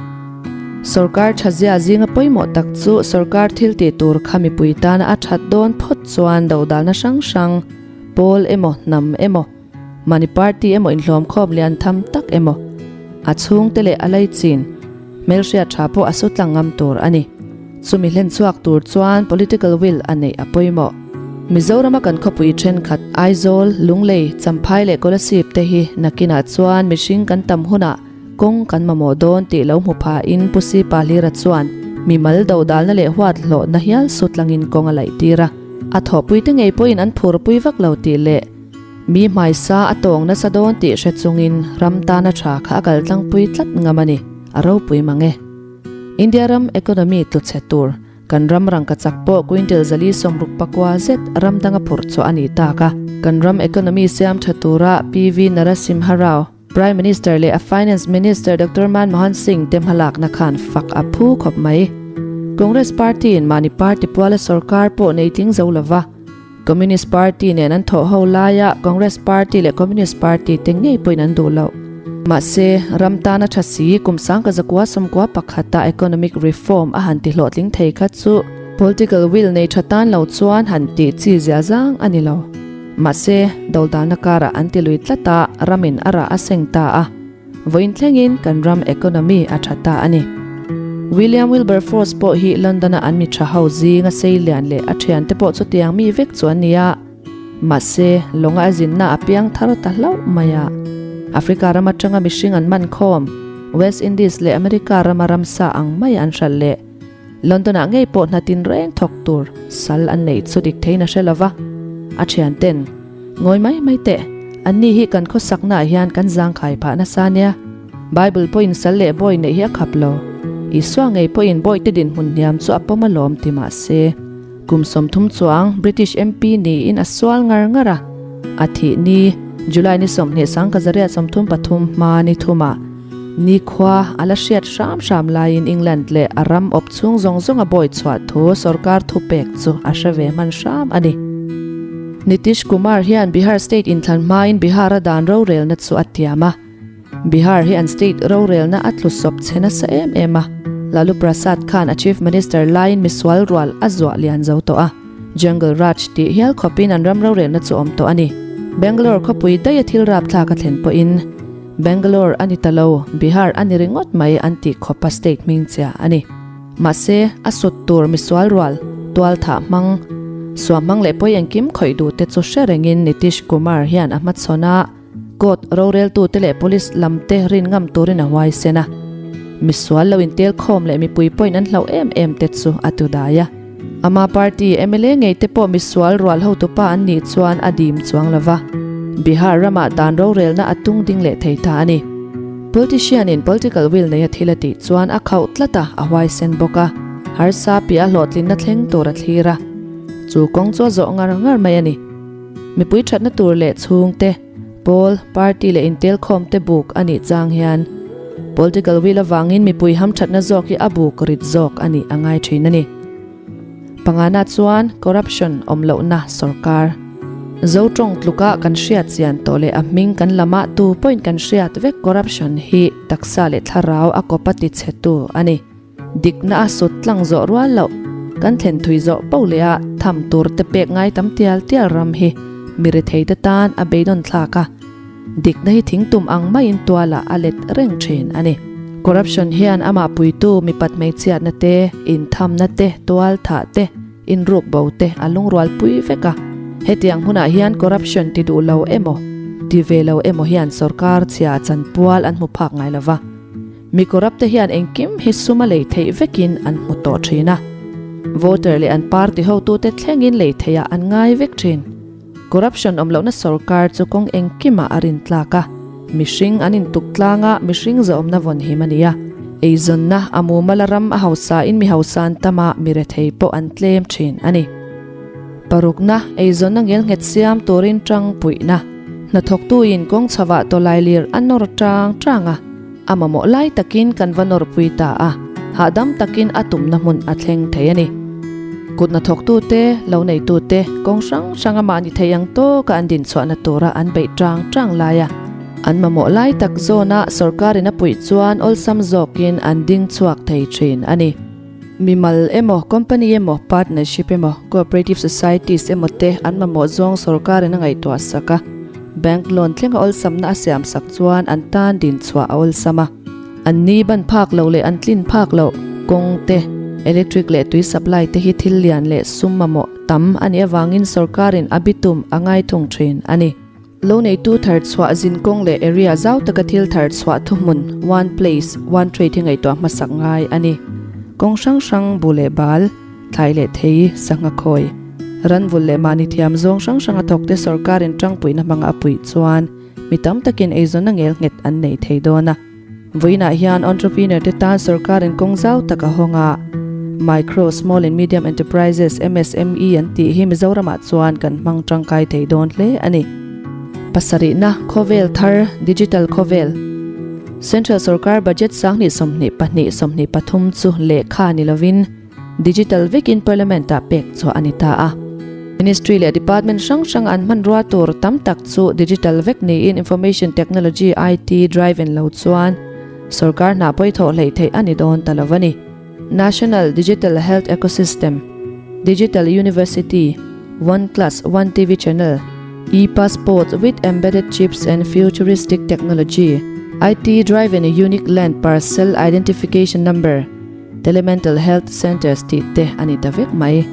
Sorkar tha zia zinga pawimawh tak chu sorkar thil tih tur kha mipui tana a that dawn phawt chuan dodalna hrang hrang, pawl emaw, hnam emaw, mahni party emaw inhlawmkhawm lian tham tak emaw, a chhungte leh a laichin, hmelhriat tha pawh a su tlang ngam tur a ni. Chumi hlen chhuak tur chuan political will a neih a pawimawh. Mizorama kan khawpui thenkhat Aizawl, Lunglei, Champhai leh Kolasib te hi nakinah chuan mihring kan tam hunah Kawng kan mamawh dawn tih lo hmu phahin Pu Sipa Hlira chuan mimal dodalna leh huat hlawhna hial su tlangin kawng a laih tir a. A thawhpuite ngei pawhin an phurpui vak lo tih leh mi hmaisa a tawng nasa dawn tih hre chungin ram tana tha kha a kal tlangpui tlat ngam a ni, a ropui mang e. India ram economy tlu chhe tur Kan ram rangkachak pawh quintal 469 zet ram danga phurh chhuah a ni tak a. Kan ram economy siam tha tura PV Narasimha Rao, Prime Minister leh a Finance Minister Doctor Manmohan Singh te hmalakna khan fak a phu khawp mai. Congress Party in mahni party puala sorkar pawh nei tling zo lova, Communist Party nen an thawh ho laia Congress Party leh Communist Party te ngei pawhin an duh loh. Mahse, ram tana tha si kum 1991 a economic reform a han ti hlawhtling thei kha chu political will nei tha tan lo chuan han tih chi zia zang a ni lo. Mahse, dodalna karah an ti lui tlat a, ramin a rah a seng ta a. Vawiin thlengin kan ram economy a tha ta a ni. William Wilberforce pawh hi London-a an mi tha ho zinga sei lian leh a thiante pawh chutiang mi vek chu an ni a. Mahse, lawnga a zinna a piang thar ta hlauh mai a. Africa ram atanga mihring an man khawm, West Indies leh America rama ramsa ang mai an hralh leh London-ah ngei pawh hna tinreng thawk tur sal an neih chu dik theiin a hre lo va. A thianten, Ngawi mai mai teh, anni hi kan khawsaknaah hian kan zangkhai phah nasa nia. Bible pawhin sal leh bawi neih hi a khap lo. Isua ngei pawhin bawihte dinhmun hniam chu a pawm alawm ti mah se. Kum 30 chuang British MP niin a sual ngar ngar a. A thih ni, July ni 20 1933 hma ni thumah, Nikhua a la hriat hram hram laiin England leh a ram awp chhung zawng zawng a bawi chhuah thu sorkar thupek chu a hre ve hman hram a ni. Nitish Kumar hian Bihar state inthlan hmain Bihar-a dan rorelna chu a tiam a. Bihar hi an state rorelna a tlu sawp chhe nasa em em a. Lalu Prasad khan a chief minister laiin misual rual a zuah lian zo tawh a. Jungle Raj tih hial khawpin an ram rorelna chu awm tawh a ni. Bangalore khawpui daia thil rapthlak a thlen pawhin Bangalore a ni ta lo, Bihar a ni ringawt mai an tih khawpa state hming chia a ni. Mahse, a sut tur misual rual, tual thah hmang, suam hmang leh pawi engkim khawih duh te chu hre rengin Nitish Kumar hian a hmachhawn a, court roreltute leh police lam te rin ngam turin a huaisen a. Misual lo intel khawm leh mipui pawhin an hlauh em em te chu a tu dai a. Ama party mla ngei te pawh misual rual hotupa an nih chuan a dim chuang lo va, Bihar ramah dan rorelna a tung ding leh thei ta a ni. Politician in political will nei a thil a tih chuan a khauh tlat a, a huaisen bawk a, harsa piah a hlawhtlinna thleng tur a thlir a. Chu kawng chu a zawh ngar ngar mai a ni. Mipui thatna tur leh chhungte. Pawl, party leh intelkhawmte buk a nih chang hian political will avangin mipui hamthatna zawk hi a buk rit zawk a nih a ngai thin a ni. Pangana chuan corruption awm lohna sorkar. Zo tawng tluka kan hriat chian tawh leh a hming kan lamah tu pawhin kan hriat vek corruption hi taksa leh thlarau a kawpa tichhetu a ni. Dikna a sut tlang zawh rual loh, kan thlen thui zawh poh leh a tham tur te pek ngai tam tial tial ram hi mi rethei te tan a beidawn thlak a, dikna hi thing tum ang maiin tualah a let reng thin a ni. Corruption hian amah puitu mipat hmeichhiatna te, inthamna te, tual thah te, inruk bo te a lungrual pui vek a. Hetiang hmunah hian corruption ti duh lo emaw, ti ve lo emaw hian sorkar chhia chanpual an hmu phak ngai lo va. Mi corrupt te hian engkim hi sum a lei theih vekin an hmu tawh thin a. Voter leh an party hotute thlengin lei theihah an ngai vek thin. Corruption awm lohna sorkar chu kawng engkimah a rin tlak a. Mihring an intuk tlang a, mihring zawmna vawn him a ni a. Eizawnna a mumal a ram a hausa in mi hausa an tam a, mi rethei pawh an tlem thin a ni. Parukna, eizawnna ngelnghet siam turin tang puihna. Hnathawktu in kawng chhovah tawlai lir a nawr tang tang a, a mamawh lai takin kan va nawrpui ta a, hahdam takin a tumna hmun a thleng thei a ni. Kut hnathawktu te, lo neitu te, kawng hrang hranga mahni thei ang tawka an dinchhuahna tura an beih tang tang lai a, an mamawh lai tak zawna sorkarin a puih chuan awlsam zawkin an ding chhuak thei thin a ni. Mimal emaw, company emaw, partnership emaw, cooperative societies emaw te an mamawh zawng sorkarin a ngaihtuah sak a, bank loan thlenga awlsamna a siam sak chuan an tan din chhuah a awlsam a. An ni ban phak loh leh an tlin phak loh kawng te, electric leh tui supply te hi thil lian leh sum mamawh tam a nih avangin sorkarin a bitum a ngai thung thin a ni. Lo neitu thar chhuah zin kawng leh area zau taka thil thar chhuah thuhmun, one place, one trade hi ngaihtuah hmasak ngai a ni. Kawng hrang hrang, bu leh bal, thlai leh thei, sangha khawi, ranvul leh mahni thiam zawng hrang hranga thawkte sorkarin tangpuina hmanga a puih chuan mi tam takin eizawnna ngel nghet an nei thei dawn a. Vawiinah hian entrepreneur te tan sorkarin kawng zau tak a hawng a, Micro, Small and Medium Enterprises, MSME, an tih hi Mizoramah chuan kan hmang tangkai thei dawn hle a ni. Pasarihna, Khawvel thar, Digital khawvel. Central sorkar budget 2022, 23 chu lehkha ni lovin, Digital vekin Parliament-ah pek chhuah a ni ta a. Ministry leh Department hrang hrang an hmanrua tur tam tak chu digital vek niin Information Technology, IT, drive en lo chuan sorkar hna pawi thawh hleih theih a ni dawn ta lo a ni. National Digital Health Ecosystem, Digital University, One Class One TV Channel, E-Passport with Embedded Chips and Futuristic Technology, IT drive and Unique Land Parcel Identification Number, Telemental Health Centres tih te a ni ta vek mai.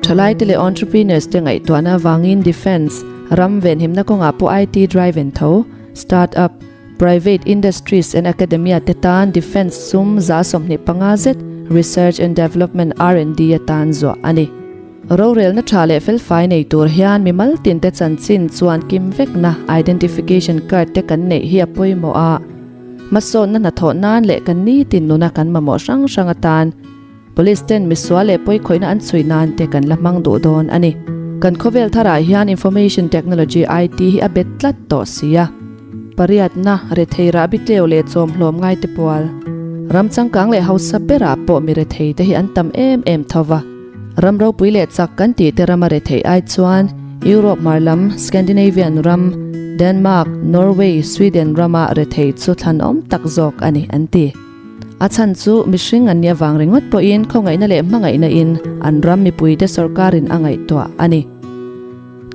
Thalaite leh entrepreneurs te ngaihtuahna avangin defence, ram venhimna kawngah pawh IT driven tho, start-up, private industries and academia te tan defence sum 25 zet research and development R&D atan zuah a ni. Rorelna tha leh felfai nei tur hian mimal tinte chanchin chuan kim vekna identification card te kan neih hi a pawimawh a. Hmasawnna hnathawh nan leh kan nitin nuna kan mamawh hrang hrang atan Police ten misual leh pawikhawihna an chhui nan te kan la hmang duh dawn a ni. Kan khawvel tharah hian Information Technology, IT, hi a bet tlat tawh si a. Pariatna, rethei rahbi tleu leh chawmhlawm ngai te pual. Ram changkang leh hausa berah pawh mi rethei te hi an tam em em tho va. Ram ropui leh chak kan tih te rama retheih ai chuan Europe hmar lam, Scandinavian ram, Denmark, Norway, Sweden rama rethei chu thlanawm tak zawk a ni an ti. A chhan chu mihring an nih avang ringawt pawhin khawngaihna leh hmangaihna in an ram mipuite sorkarin a ngaihtuah a ni.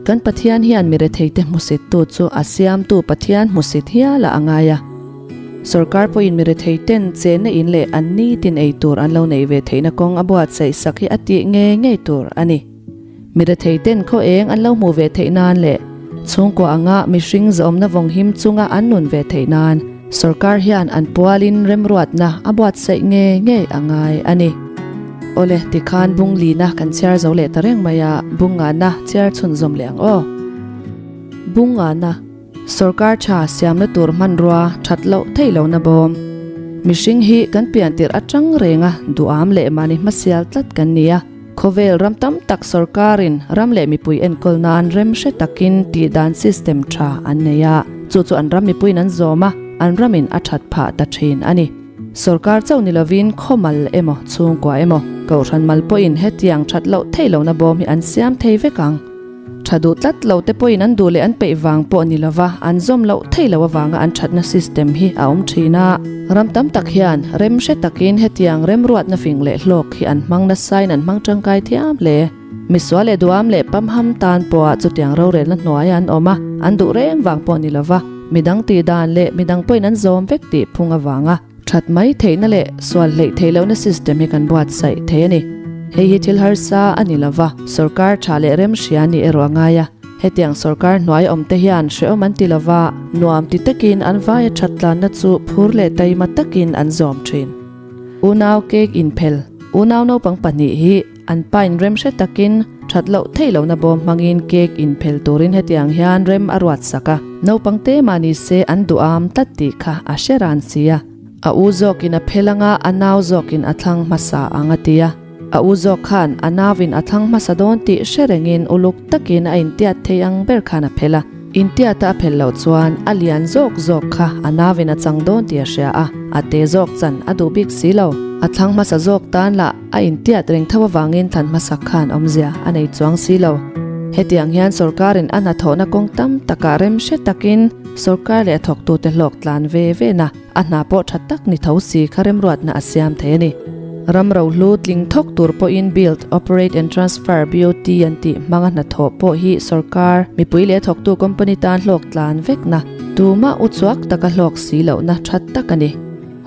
Kan Pathian hian mi retheite hmusittu chu a siamtu Pathian hmusit hialah a ngai a. Sorkar pawhin mi retheiten chenna in leh an nitin ei tur an lo neih ve theihna kawng a buatsaih sak hi a tih ngei ngei tur a ni. Mi retheiten khaw eng an lo hmuh ve theih nan leh chhungkua anga mihring zawmna vawng him chunga an nun ve theih nan sorkar hian an pualin remruatna a buatsaih ngei ngei a ngai a ni. Awle, tikhan bung lina kan chhiar zo leh ta reng mai a, bung ngahna chhiar chhunzawm leh ang aw. Bung ngahna, Sorkar tha siamna tur hmanrua that loh theih lohna bawm. Mihring hi kan pian tirh atang renga duham leh mahni hmasial tlat kan ni a. Khawvel ram tam tak sorkarin ram leh mipui enkawl nan rem hre takin tihdan system tha an nei a, chu chu an ram mipuiin an zawm a, an ramin a that phah ta thin a ni. Sorkar chauh ni lovin khawmal emaw chhungkua emaw kohhran mal pawhin hetiang that loh theih lohna bawm hi an siam thei vek ang. Tha duh tlat lo te pawhin an duh leh an peih vang pawh ni lova an zawm loh theih loh avanga an thatna system hi a awm thin a. Ram tam tak hian rem hre takin hetiang remruatna fing leh hlawk hi an hmang nasain an hmang tangkai thiam hle. Misual leh duam leh pamham tan pawha chutiang rorelna hnuaia an awm a, an duh reng vang pawh ni lova midang tih dan leh midang pawhin an zawm vek tih phung avanga That mai theihna leh sual hleih theih lohna system hi kan buatsaih thei a ni. Hei hi thil harsa a ni lova, sorkar tha leh remhria nih erawh a ngai a. Hetiang sorkar hnuai awmte hian hrehawm an ti lova, nuam ti takin an vaia that tlanna chu phur leh taima takin an zawm thin. Unau cake inphel, Unau naupang pahnih hi an pain remhre takin That loh theih lohna bawm hmangin cake inphel turin hetiang hian rem a ruat sak a. Naupang te mah ni se an duham tlat tih kha a hre ran si a. A u zawkin a phel anga a nau zawkin a thlang hmasa ang a ti a. A u zawk khan a nauin a thlang hmasa dawn tih hre rengin uluk takin a intiat thei ang ber khan a phel a. Intiata a phel loh chuan a lian zawk zawk kha a nauin a chang dawn tih a hria a, a te zawk chan a duh bik si lo. A thlang hmasa zawk tan lah a intiat reng tho avangin thlan hmasak khan awmzia a nei chuang si lo. Hetiang hian sorkarin a hnathawhna kawng tam takah rem hre takin sorkar leh a thawktute hlawk tlan ve ve na A hna pawh tha tak ni tho si kha remruatna a siam thei a ni. Ram rohlu tling thawk tur pawhin Build, Operate and Transfer, BOT, an tih hmanga hnathawh pawh hi sorkar, mipui leh thawktu company tan hlawk tlan vekna, tumah uchuak taka hlawk si lohna tha tak a ni.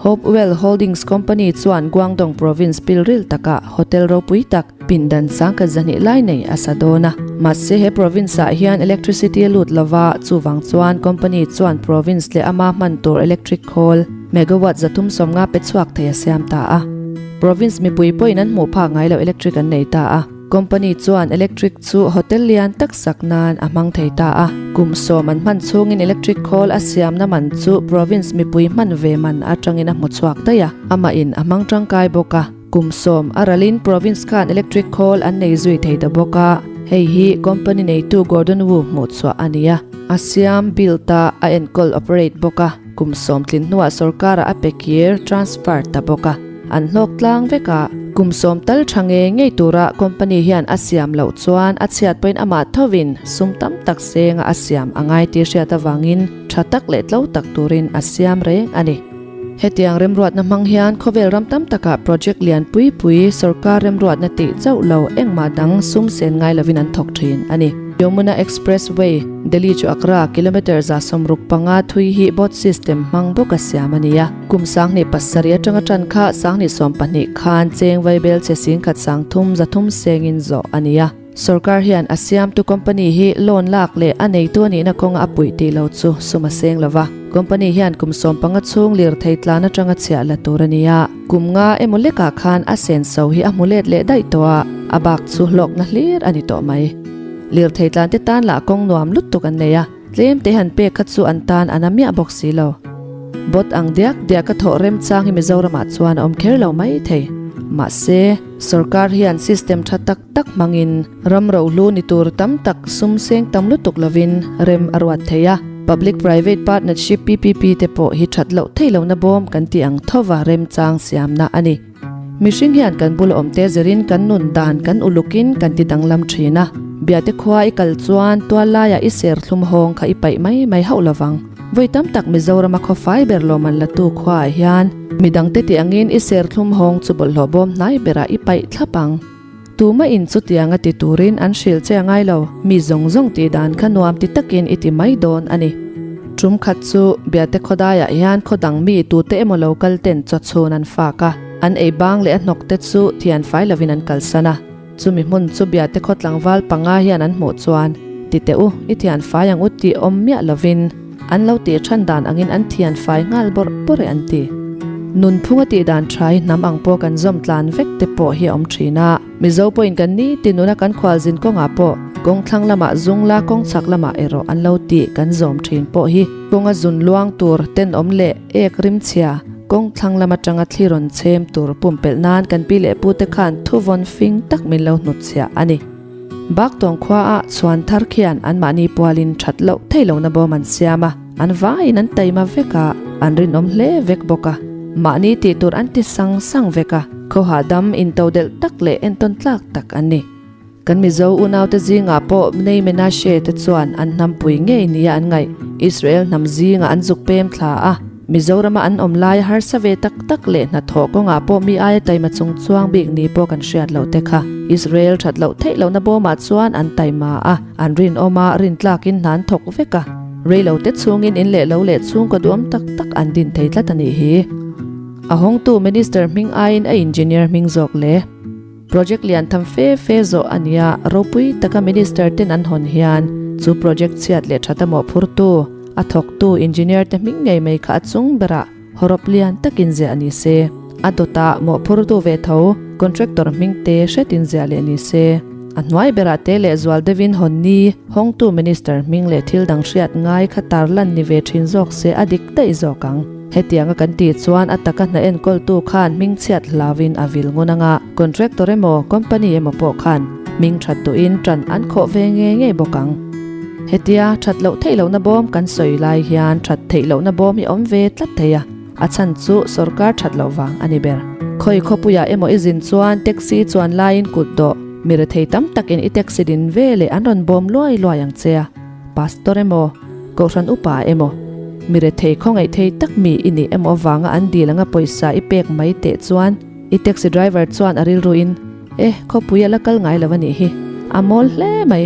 Hopewell Holdings Company chuan Guangdong Province pilril takah hotel ropui tak, Pindan sangkhat zahnih lai nei a sa dawn a, mahse he province ah hian electricity a lut lova, chuvang chuan company chuan province leh ama hman tur electric khawl megawatt 350 pe chhuak thei a siam ta a. Province mipui pawhin an hmuh phak ngai loh electric an nei ta a, company chuan electric chu hotel lian tak sak nan a hmang thei ta a. Kum sawm an hman chhungin electric khawl a siamna man chu province mipui hman ve man atangin a hmu chhuak daih a, amahin a hmang tangkai bawk a. Kum sawm a ralin province khan electric khawl an nei zui thei ta bawk a, hei hi company neitu Gordon Wu hmuh chhuah a ni a. A siam, build, a, a enkawl, operate, bawk a, kum sawm tlin hnuah sorkarah a pe kir, transfer, ta bawk a, an hlawk tlang vek a. Kum sawm tal tha ngei ngei tura company hian a siam loh chuan a chhiat pawhin amah thovin sum tam tak senga a siam a ngai tih hriat avangin tha tak leh tlo tak turin a siam reng a ni. Hetiang remruatna hmang hian khawvel ram tam takah project lian pui pui sorkar remruatna tih chauh lo engmah dang sum sen ngai lovin an thawk thin a ni. Yamuna Expressway, Delhi chu Agra, kilometre 65 thui hi bot system hmang bawka siam a ni a. Kum 2007 atanga tan kha 2012 khan cheng vaibel chhe 10,000 300 sengin zawh a ni a. Sorkar hian a siamtu company hi loan lak leh a neitu a nihna kawnga a puih tih lo chu sum a seng lo va. Company hian kum 15 chhung lirthei tlan atanga chhiah la tur a ni a. Kum nga emaw lekah khan a senso hi a hmu let leh daih tawh a, a bak chu hlawkna hlir a ni tawh mai. Lirthei tlan te tan lah kawng nuam lutuk an nei a, tlem te han pek kha chu an tan a na miah bawk si lo. Bot ang diak diak a thawh remchang hi Mizoramah chuan a awm kher lo mai thei. Mahse, sorkar hian system tha tak tak hmangin ram rohlu ni tur tam tak sum seng tam lutuk lovin rem a ruat thei a. Public Private Partnership, PPP, te pawh hi that loh theih lohna bawm kan tih ang thova remchang siamna a ni. Mihring hian kan bula awmte zirin kan nun dan kan ulukin kan ti danglam thin a. Biate khua i kal chuan tual laiah i ser thlum hawng kha i paih mai mai hauh lovang. Vawi tam tak Mizorama khawfai ber lawmman latu khuaah hian midangte tih angin i ser thlum hawng chu bawlhhlawh bawm hnai berah i paih thlap ang. Tuma in chutianga ti turin an hrilh che a ngai lo, mi zawng zawng tih dan kha nuam ti takin i ti mai dawn a ni. Tum khat chu Biate khawdaiah hian khaw dang mi tute emaw lo kal ten chaw chhun an fak a, an ei bang leh a hnawk te chu thian fai lovin an kalsan a. Chumi hmun chu Biate khaw tlangval panga hian an hmuh chuan, Ti teh u, i thian fai ang u tih awm miah lovin, An lo tih than dan angin an thian fai nghal bawrh bawrh e an ti. Nunphung a tih dan tha hi hnam ang pawh kan zawm tlan vek te pawh hi a awm thin a. Mizo pawhin kan ni ti nuna kan khualzin kawngah pawh kawng thlang lamah zung la kawng chhak lamah erawh an lo tih kan zawm thin pawh hi kawnga zun luang tur tenawm leh ek rimchhia kawng thlang lam atanga thli rawn chhem tur pumpelh nan kan pi leh pute khan thuvawn fing tak min lo hnutchhiah a ni. Baktawng khuaah chhuan thar khian anmahni pualin that loh theih lohna bawm an siam a, an vaiin an taima vek a, an rinawm hle vek bawk a. Mahni tih tur an ti sang sang vek a, khawhah dam intodelh tak leh entawn tlak tak an ni. Kan Mizo unaute zingah pawh Bnei Menashe te chuan an hnampui ngei nia an ngaih, Israel hnam zingah an zuk pem thla a. Mizorama an awm laia harsa ve tak tak leh hnathawh kawngah pawh mi aia taima chung chuang bik ni pawh kan hriat loh te kha Israel that loh theih lohna bawmah chuan an taima a, an rinawm a, rintlakin hna an thawk vek a. Reilo te chhungin in leh lo leh chhungkaw duam tak tak an din thei tlat a nih hi. A hawngtu Minister hming aiin a engineer hming zawk le. Project lian tham fe fe zawh a nia, ropui taka Minister ten an hawn hian chu project chhiat leh that a mawhphurtu, a thawktu engineer te hming ngei mai kha a chung berah hawrawp lian takin ziah a ni se. A dawtah mawhphurtu ve tho contractor hming te hretin ziah leh ni se. A hnuai berah te leh zual deuhin hawn ni, hawngtu Minister hming leh thil dang hriat ngai kha tarlan ni ve thin zawk se a dik daih zawk ang. Hetianga kan tih chuan a taka hna enkawltu khan hming chhiat hlauin a vil ngun anga, contractor emaw company emaw pawh khan hming that duhin tan an khawh ve ngei ngei bawk ang. Hetia that loh theih lohna bawm kan sawi lai hian that theih lohna bawm hi awm ve tlat thei a. A chhan chu sorkar that loh vang a ni ber. Khawi khawpuiah emaw i zin chuan taxi chuan laiin kut dawh, mi rethei tam takin i taxi din ve leh an rawn bawm luai luai ang che a. Pastor emaw, Kohhran upa emaw, mi rethei khawngaih thei tak mi i nih emaw avanga an dil anga pawisa i pek mai teh chuan i taxi driver chuan a rilruin, E, khawpui a la kal ngai lo a nih hi, a mawl hle mai,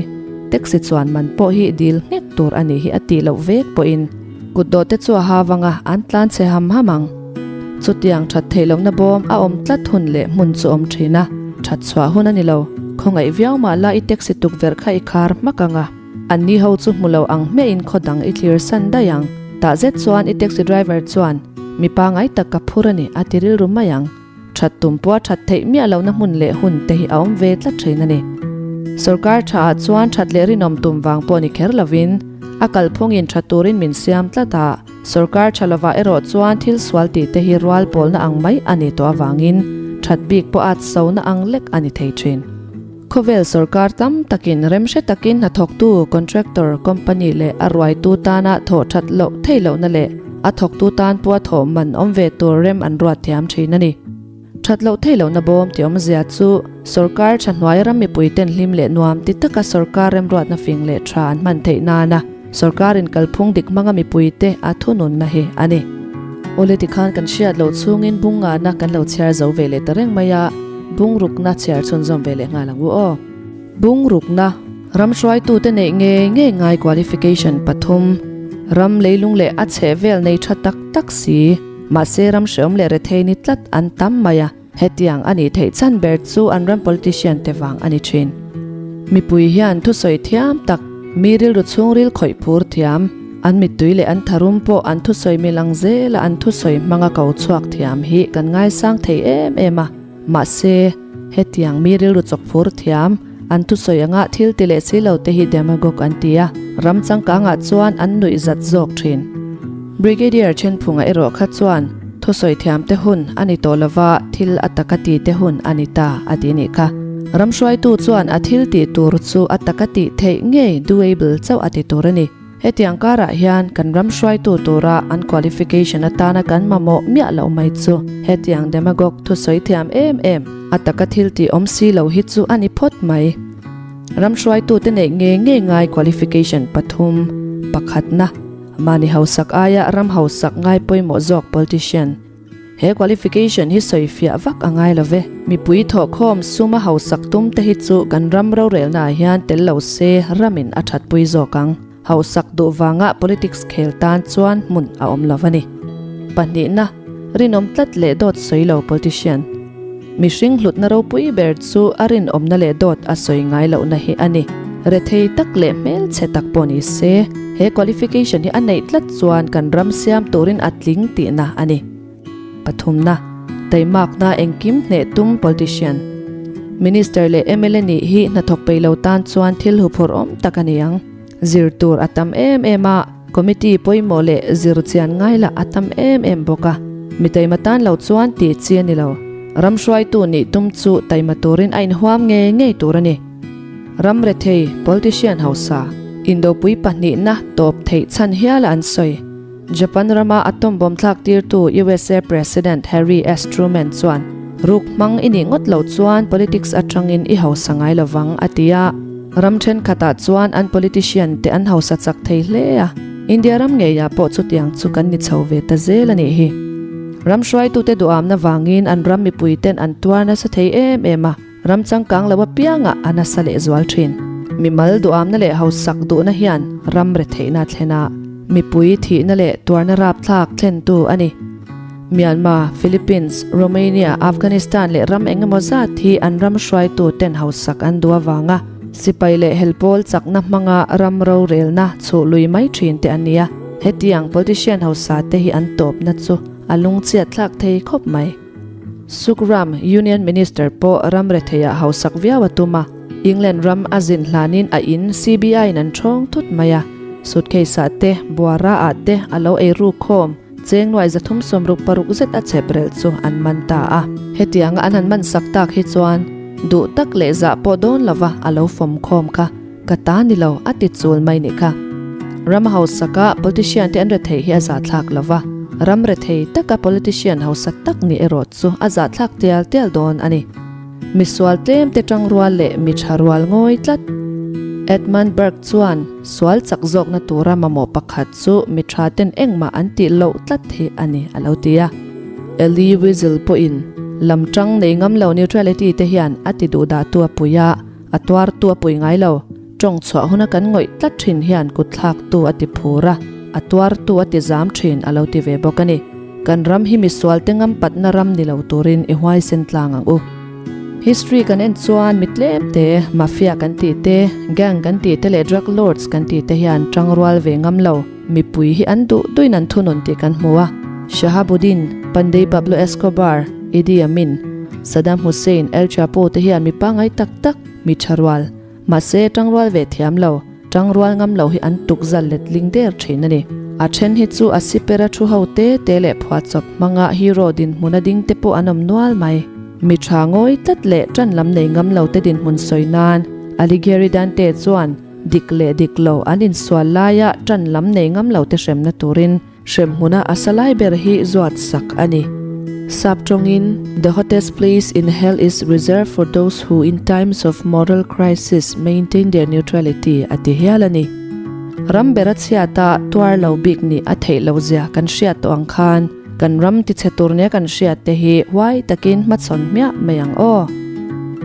taxi chuan man pawh hi dil nghek tur a nih hi a tih loh vek pawhin kut dawh te chu a ha vang a, an tlan chhe ham ham ang. Chutiang that theih lohna bawm a awm tlat hun leh hmun chu awm thin a, that chhuah hun a ni lo, khawngaih viau mah la i taxi tukverh kha i khar hmak ang a, anni ho chu hmu lo ang hmiahin khaw dang i thlir san daih ang. Tah zet chuan i taxi driver chuan, Mi pangai tak ka phur a ni a ti rilru mai ang. That tum pawh a that theih miah lohna hmun leh hun te hi a awm ve tlat thin a ni. Sorkar tha ah chuan that leh rinawm tum vang pawh ni kher lovin a kalphungin tha turin min siam tlat a, sorkar tha lovah erawh chuan thil sual tih te hi rual pawlna ang mai a ni tawh avangin that bik pawh at sona ang lek a ni thei thin. Khawvel sorkar tam takin remhre takin hnathawktu, contractor, company leh a ruaitu tana thawh that loh theih lohna leh a thawktu tan pawha thawh man awm ve tur rem an ruat thiam thin a ni. That loh theih lohna bawm tih awmzia chu sorkar tha hnuai ram mipuiten hlim leh nuam ti taka sorkar remruatna fing leh tha an hman theih nana sorkarin kalphung dik hmanga mipuite a thununna hi a ni. Awle tikhan kan hriat loh chhungin bung ngahna kan lo chhiar zo ve leh ta reng mai a. Bungrukna chhiar chhunzawm ve leh nghal ang u aw. Bungrukna, Ram hruaitute neih ngei ngei ngai qualification pathum, ram leilung leh a chheh vel nei tha tak tak si, mahse ram hreawm leh rethei ni tlat an tam mai a, hetiang a nih theih chhan ber chu an ram politician te vang a ni thin. Mipui hian thusawi thiam tak, mi rilru chhungril khawih phur thiam, an mittui leh an tharum pawh an thusawi mil ang zela an thusawi hmanga ko chhuak thiam hi kan ngaisang thei em em a. Mahse, hetiang mi rilru chawk phur thiam, an thusawi anga thil ti leh si lo te hi demagogue an ti a, ram changkangah chuan an nuih zat zawk thin. Brigadier Thenphunga erawh kha chuan thusawi thiam te hun a ni tawh lova thil a taka ti te hun a ni ta a ti nih kha. Ram hruaitu chuan a thil tih tur chu a taka tih theih ngei doable chauh a ti tur a ni. Hetiang karah hian kan ram hruaitu tura an qualification atana kan mamawh miah loh mai chu hetiang demagogue thusawi thiam em em a taka thil tih awm si lo hi chu a ni phawt mai. Ram hruaitute neih ngei ngei ngai qualification pathum, pakhatna, mahni hausak aia ram hausak ngai pawimawh zawk politician, He qualification hi sawi fiah vak a ngai lo ve. Mipui thawhkhawm suma hausak tum te hi chu kan ram rorelna ah hian tel lo se ramin a thatpui zawk ang. Hausak duh vanga politics khel tan chuan hmun a awm lo a ni. Pahnihna, rinawm tlat leh dawt sawi lo politician. Mihring hlutna ropui ber chu a rinawmna leh dawt a sawi ngai lohna hi a ni. Rethei tak leh hmelchhe tak pawh ni se, he qualification hi a neih tlat chuan kan ram siam turin a tling tihna a ni. Pathumna, Taimakna engkim hneh tum politician. Minister leh mla nih hi hnathawk peih lo tan chuan thil huphurh awm tak a ni ang. Zir tur a tam em em a, committee pawimawh leh zir chian ngai lah a tam em em bawk a. Mi taima tan lo chuan tih chi a ni lo. Ram hruaitu nih tum chu taima turin a inhuam ngei ngei tur a ni. Ram rethei, politician hausa, indopui pahnihna tawp theih chhan hiala an sawi. Japan rama atom bomb thlak tirtu usa President Harry S Truman chuan, Ruk hmang i nih ngawt loh chuan politics atangin i hausa ngai lovang, a ti a. Ram thenkhatah chuan an politician te an hausa chak thei hle a, India ram ngeiah pawh chutiang chu kan ni chho ve ta zel a nih hi. Ram hruaitute duhamna vangin an ram mipuiten an tuar nasa thei em em a. Ram changkang lo apiangah a nasa leh zual thin. Mimal duhamna leh hausak duhna hian ram retheihna a thlen a, mipui thihna leh tuarna rapthlak thlentu a ni. Myanmar, Philippines, Romania, Afghanistan leh ram eng emaw zat hi an ram hruaitu ten hausak an duh avanga sipai leh helpawl chakna hmanga ram rorelna chhuh lui mai thin te an ni a. Hetiang politician hausa te hi an tawpna chu a lungchhiat thlak thei khawp mai. Sukram, Union Minister pawh ram retheiah hausak viau a tum a. England ram a zin hlanin a in CBI in an ṭhawng thut mai a, suitcase ah te, buara ah te a lo ei ruk khawm. Cheng nuai 366 zet a chep relh chu an man ta a. Hetianga an han man sak tak hi chuan duh tak leh zah pawh dawn lova a lo fawm khawm kha ka ta ni lo a ti chul mai nih kha. Ram hausaka politician te an rethei hi a zahthlak lova, ram rethei taka politician hausa tak nih erawh chu a zahthlak tial tial dawn a ni. Misual tlem te tangrual leh mi tha rual ngawi tlat. Edmund Burke chuan sual chak zawkna tura mamawh pakhat chu mi tha ten engmah an tih loh tlat hi a ni a lo ti a. Elie Wiesel pawhin lam tang nei ngam lo neutrality te hian a ti duh dah tu a pui a, a tuar tu a pui ngai lo. Tawng chhuah huna kan ngawih tlat thin hian kut thlak tu a ti phur a, a tuar tu a ti zam thin a lo ti ve bawk a ni. Kan ram hi misual te ngam patna ram ni lo turin i huaisen tlang ang u. History kan en chuan mi tlem te, mafia kan tih te, gang kan tih te leh drug lords kan tih te hian tangrual ve ngam lo. Mipui hi an duh duhin an thunun tih kan hmu a. Shahabuddin, Pandey Pablo Escobar, Idi Amin, Saddam Hussein, El Chapo te hian mi pangngai tak tak, mi tha rual, Mahse, tangrual ve thiam lo, tangrual ngam lo hi an tuk zal let ling der thin a ni. A then hi chu a sipera thu ho te te leh phuahchawp hmanga hero dinhmun a ding te pawh an awm nual mai. Mi tha ngawi tlat leh tan lam nei ngam lo te dinhmun sawi nan Alighieri Dante chuan dik leh dik lo an insual laia tan lam nei ngam lo te hremna turin Hremhmuna a sa lai ber hi zuat sak a ni. Sap tawngin, The hottest place in hell is reserved for those who in times of moral crisis maintain their neutrality a ti hial a ni. Ram ber a chhiat a, tuar lo bik nih a theih loh zia kan hriat tawh ang khan, kan ram tichhe tur nia kan hriat te hi huai takin hmachhawn hmiah mai ang aw.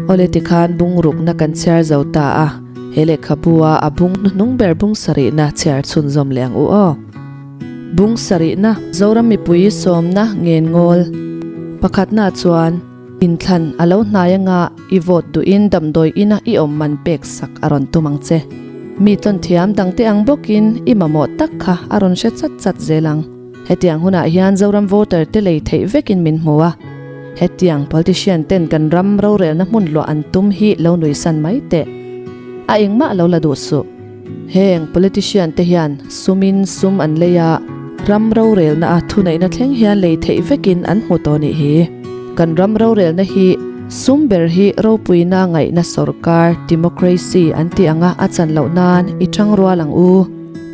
Awle tikhan bungrukna kan chhiar zo ta a, he lehkhabu a a bung hnuhnung ber bung sarihna chhiar chhunzawm leh ang u aw. Bung sarihna, Zoram mipui sawmna ngen ngawl. Pakhatna chuan, Inthlan a lo hnai anga i vote duhin damdawi ina i awm man pek sak a rawn tum ang che. Mi tawn thiam dangte ang bawkin i mamawh tak kha a rawn hre chat chat zel ang. Hetiang hunah hian Zoram voter te lei theih vekin min hmu a. Hetiang politician ten kan ram rorelna hmun luah an tum hi lo nuihsan mai teh. A engmah lo la duh suh. Heng politician te hian sumin sum an lei a, ram rorelna a thuneihna thleng hian lei theih vekin an hmu tawh nih hi. Kan ram rorelna hi sum ber hi ropuina ngaihna sorkar, democracy, an tih anga a chan loh nan i tang rual ang u.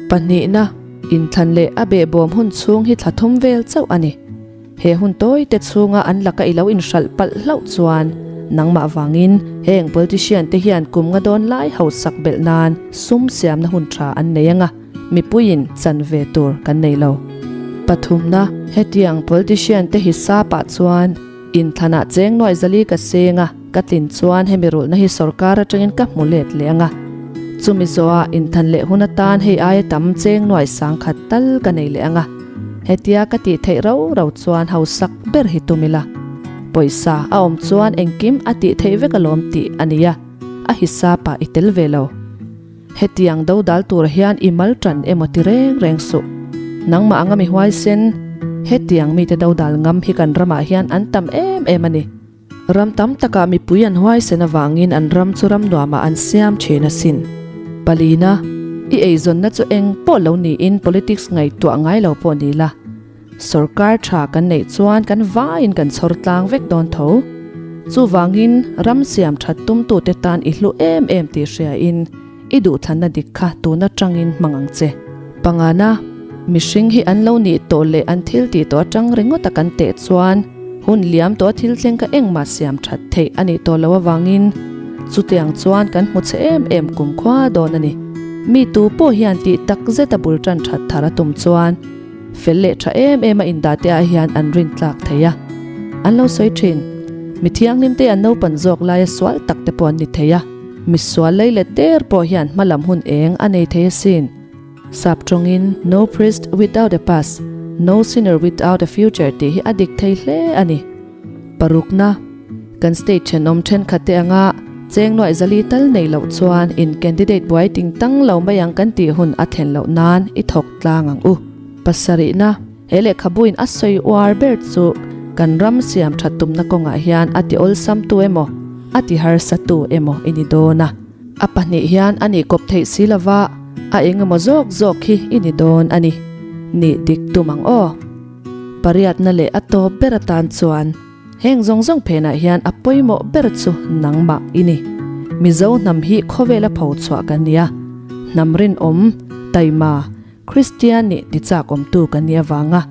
Pahnihna, inthlan leh a behbawm hun chhung hi thla thum vel chauh a ni. He hun tawi te chhunga an laka i lo inhralh palh hlauh chuan nangmah vangin heng politician te hian kum nga dawn lai hausak belh nan sum siamna hun tha an nei anga mipuiin chan ve tur kan nei lo. Pathumna, Hetiang politician te hi sapah chuan inthlanah cheng nuai zali ka seng a, ka tlin chuan hemi rulhna hi sorkar atangin ka hmu let leh anga, chumi zawhah inthan leh hun atan hei aia tam cheng nuai sangkhat tal ka nei leh anga. Hetia ka tih theih rau rau chuan hausak ber hi tum ila, pawisa a awm chuan engkim a tih theih vek alawm tih a nia, a hisap ah i tel ve lo. Hetiang dodal tur hian i mal tan emaw ti reng reng suh. Nangmah anga mi huaisen, hetiang mite dodal ngam hi kan ramah hian an tam em em a ni. Ram tam takah mipui an huaisen avangin an ram chu ram nuamah an siam thin asin. Palina, i eizawnna chu eng pawh lo niin politics ngaihtuah ngai lo pawh ni la. Sorkar tha kan neih chuan kan vaiin kan chhawr tlang vek dawn tho. Chuvangin ram siam that tumtute tan i hlu em em tih hriain I duhthlanna dik kha tun atangin hmang ang che. Pangana, mihring hi an lo nih tawh leh an thil tih tawh atang ringawt a kan teh chuan hun liam tawh a thil thleng kha engmah siam that theih a nih tawh loh avangin chutiang chuan kan hmu che em em kumkhua dawn a ni. Mi tu pawh hian tih tak zet a bul tan that thar a tum chuan fel leh tha em em a indah te ah hian an rin tlak thei a. An lo sawi thin. Mi thianghlim te an naupan zawk laia sual tak te pawh an ni thei a. Misual lei let der pawh hian hmalam hun eng a nei thei asin. Sap tawngin No priest without a past, no sinner without a future tih hi a dik thei hle a ni. Parukna, Kan state thenawm thenkhat te anga cheng nuaih zali tal nei loh chuan in candidate buai ting tang lo mai ang kan tih hun a thlen loh nan i thawk tlang ang u. Pasarihna, He lehkhabuin a sawi uar ber chu kan ram siam that tumna kawngah hian a ti awlsam tu emaw? a ti harsatu emaw i ni dawn a. A pahnih hian a nih kawp theih si lova, a eng emaw zawk zawk hi i ni dawn a ni. Nih dik tum ang aw. Pariatna leh a tawp ber atan chuan heng zawng zawng phenah hian a pawimawh ber chu nangmah i ni. Mizo hnam hi khawvela pho chhuah kan ni a, hnam rinawm, taima, Kristian nih ti chak awmtu kan nih avanga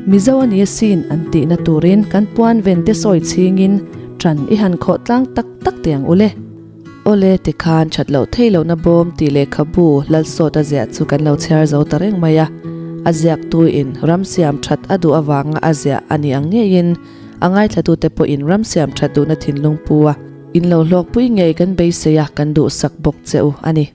Mizo a ni asin an tihna turin kan puan ven te sawi chhingin ṭan i han khawh tlang tak tak teh ang ule. Awle tikhan ṭhat loh thei lohna bawm tih lehkhabu Lalsawt a ziah chu kan lo chhiar zo ta reng mai a. A ziaktuin ram siam ṭhat a duh avanga a ziah a nih ang ngeiin a ngaithlatute pawhin ram siam ṭhat duhna thinlung pu a in lo hlawkpui ngei kan beisei a kan duhsak bawk che u a ni.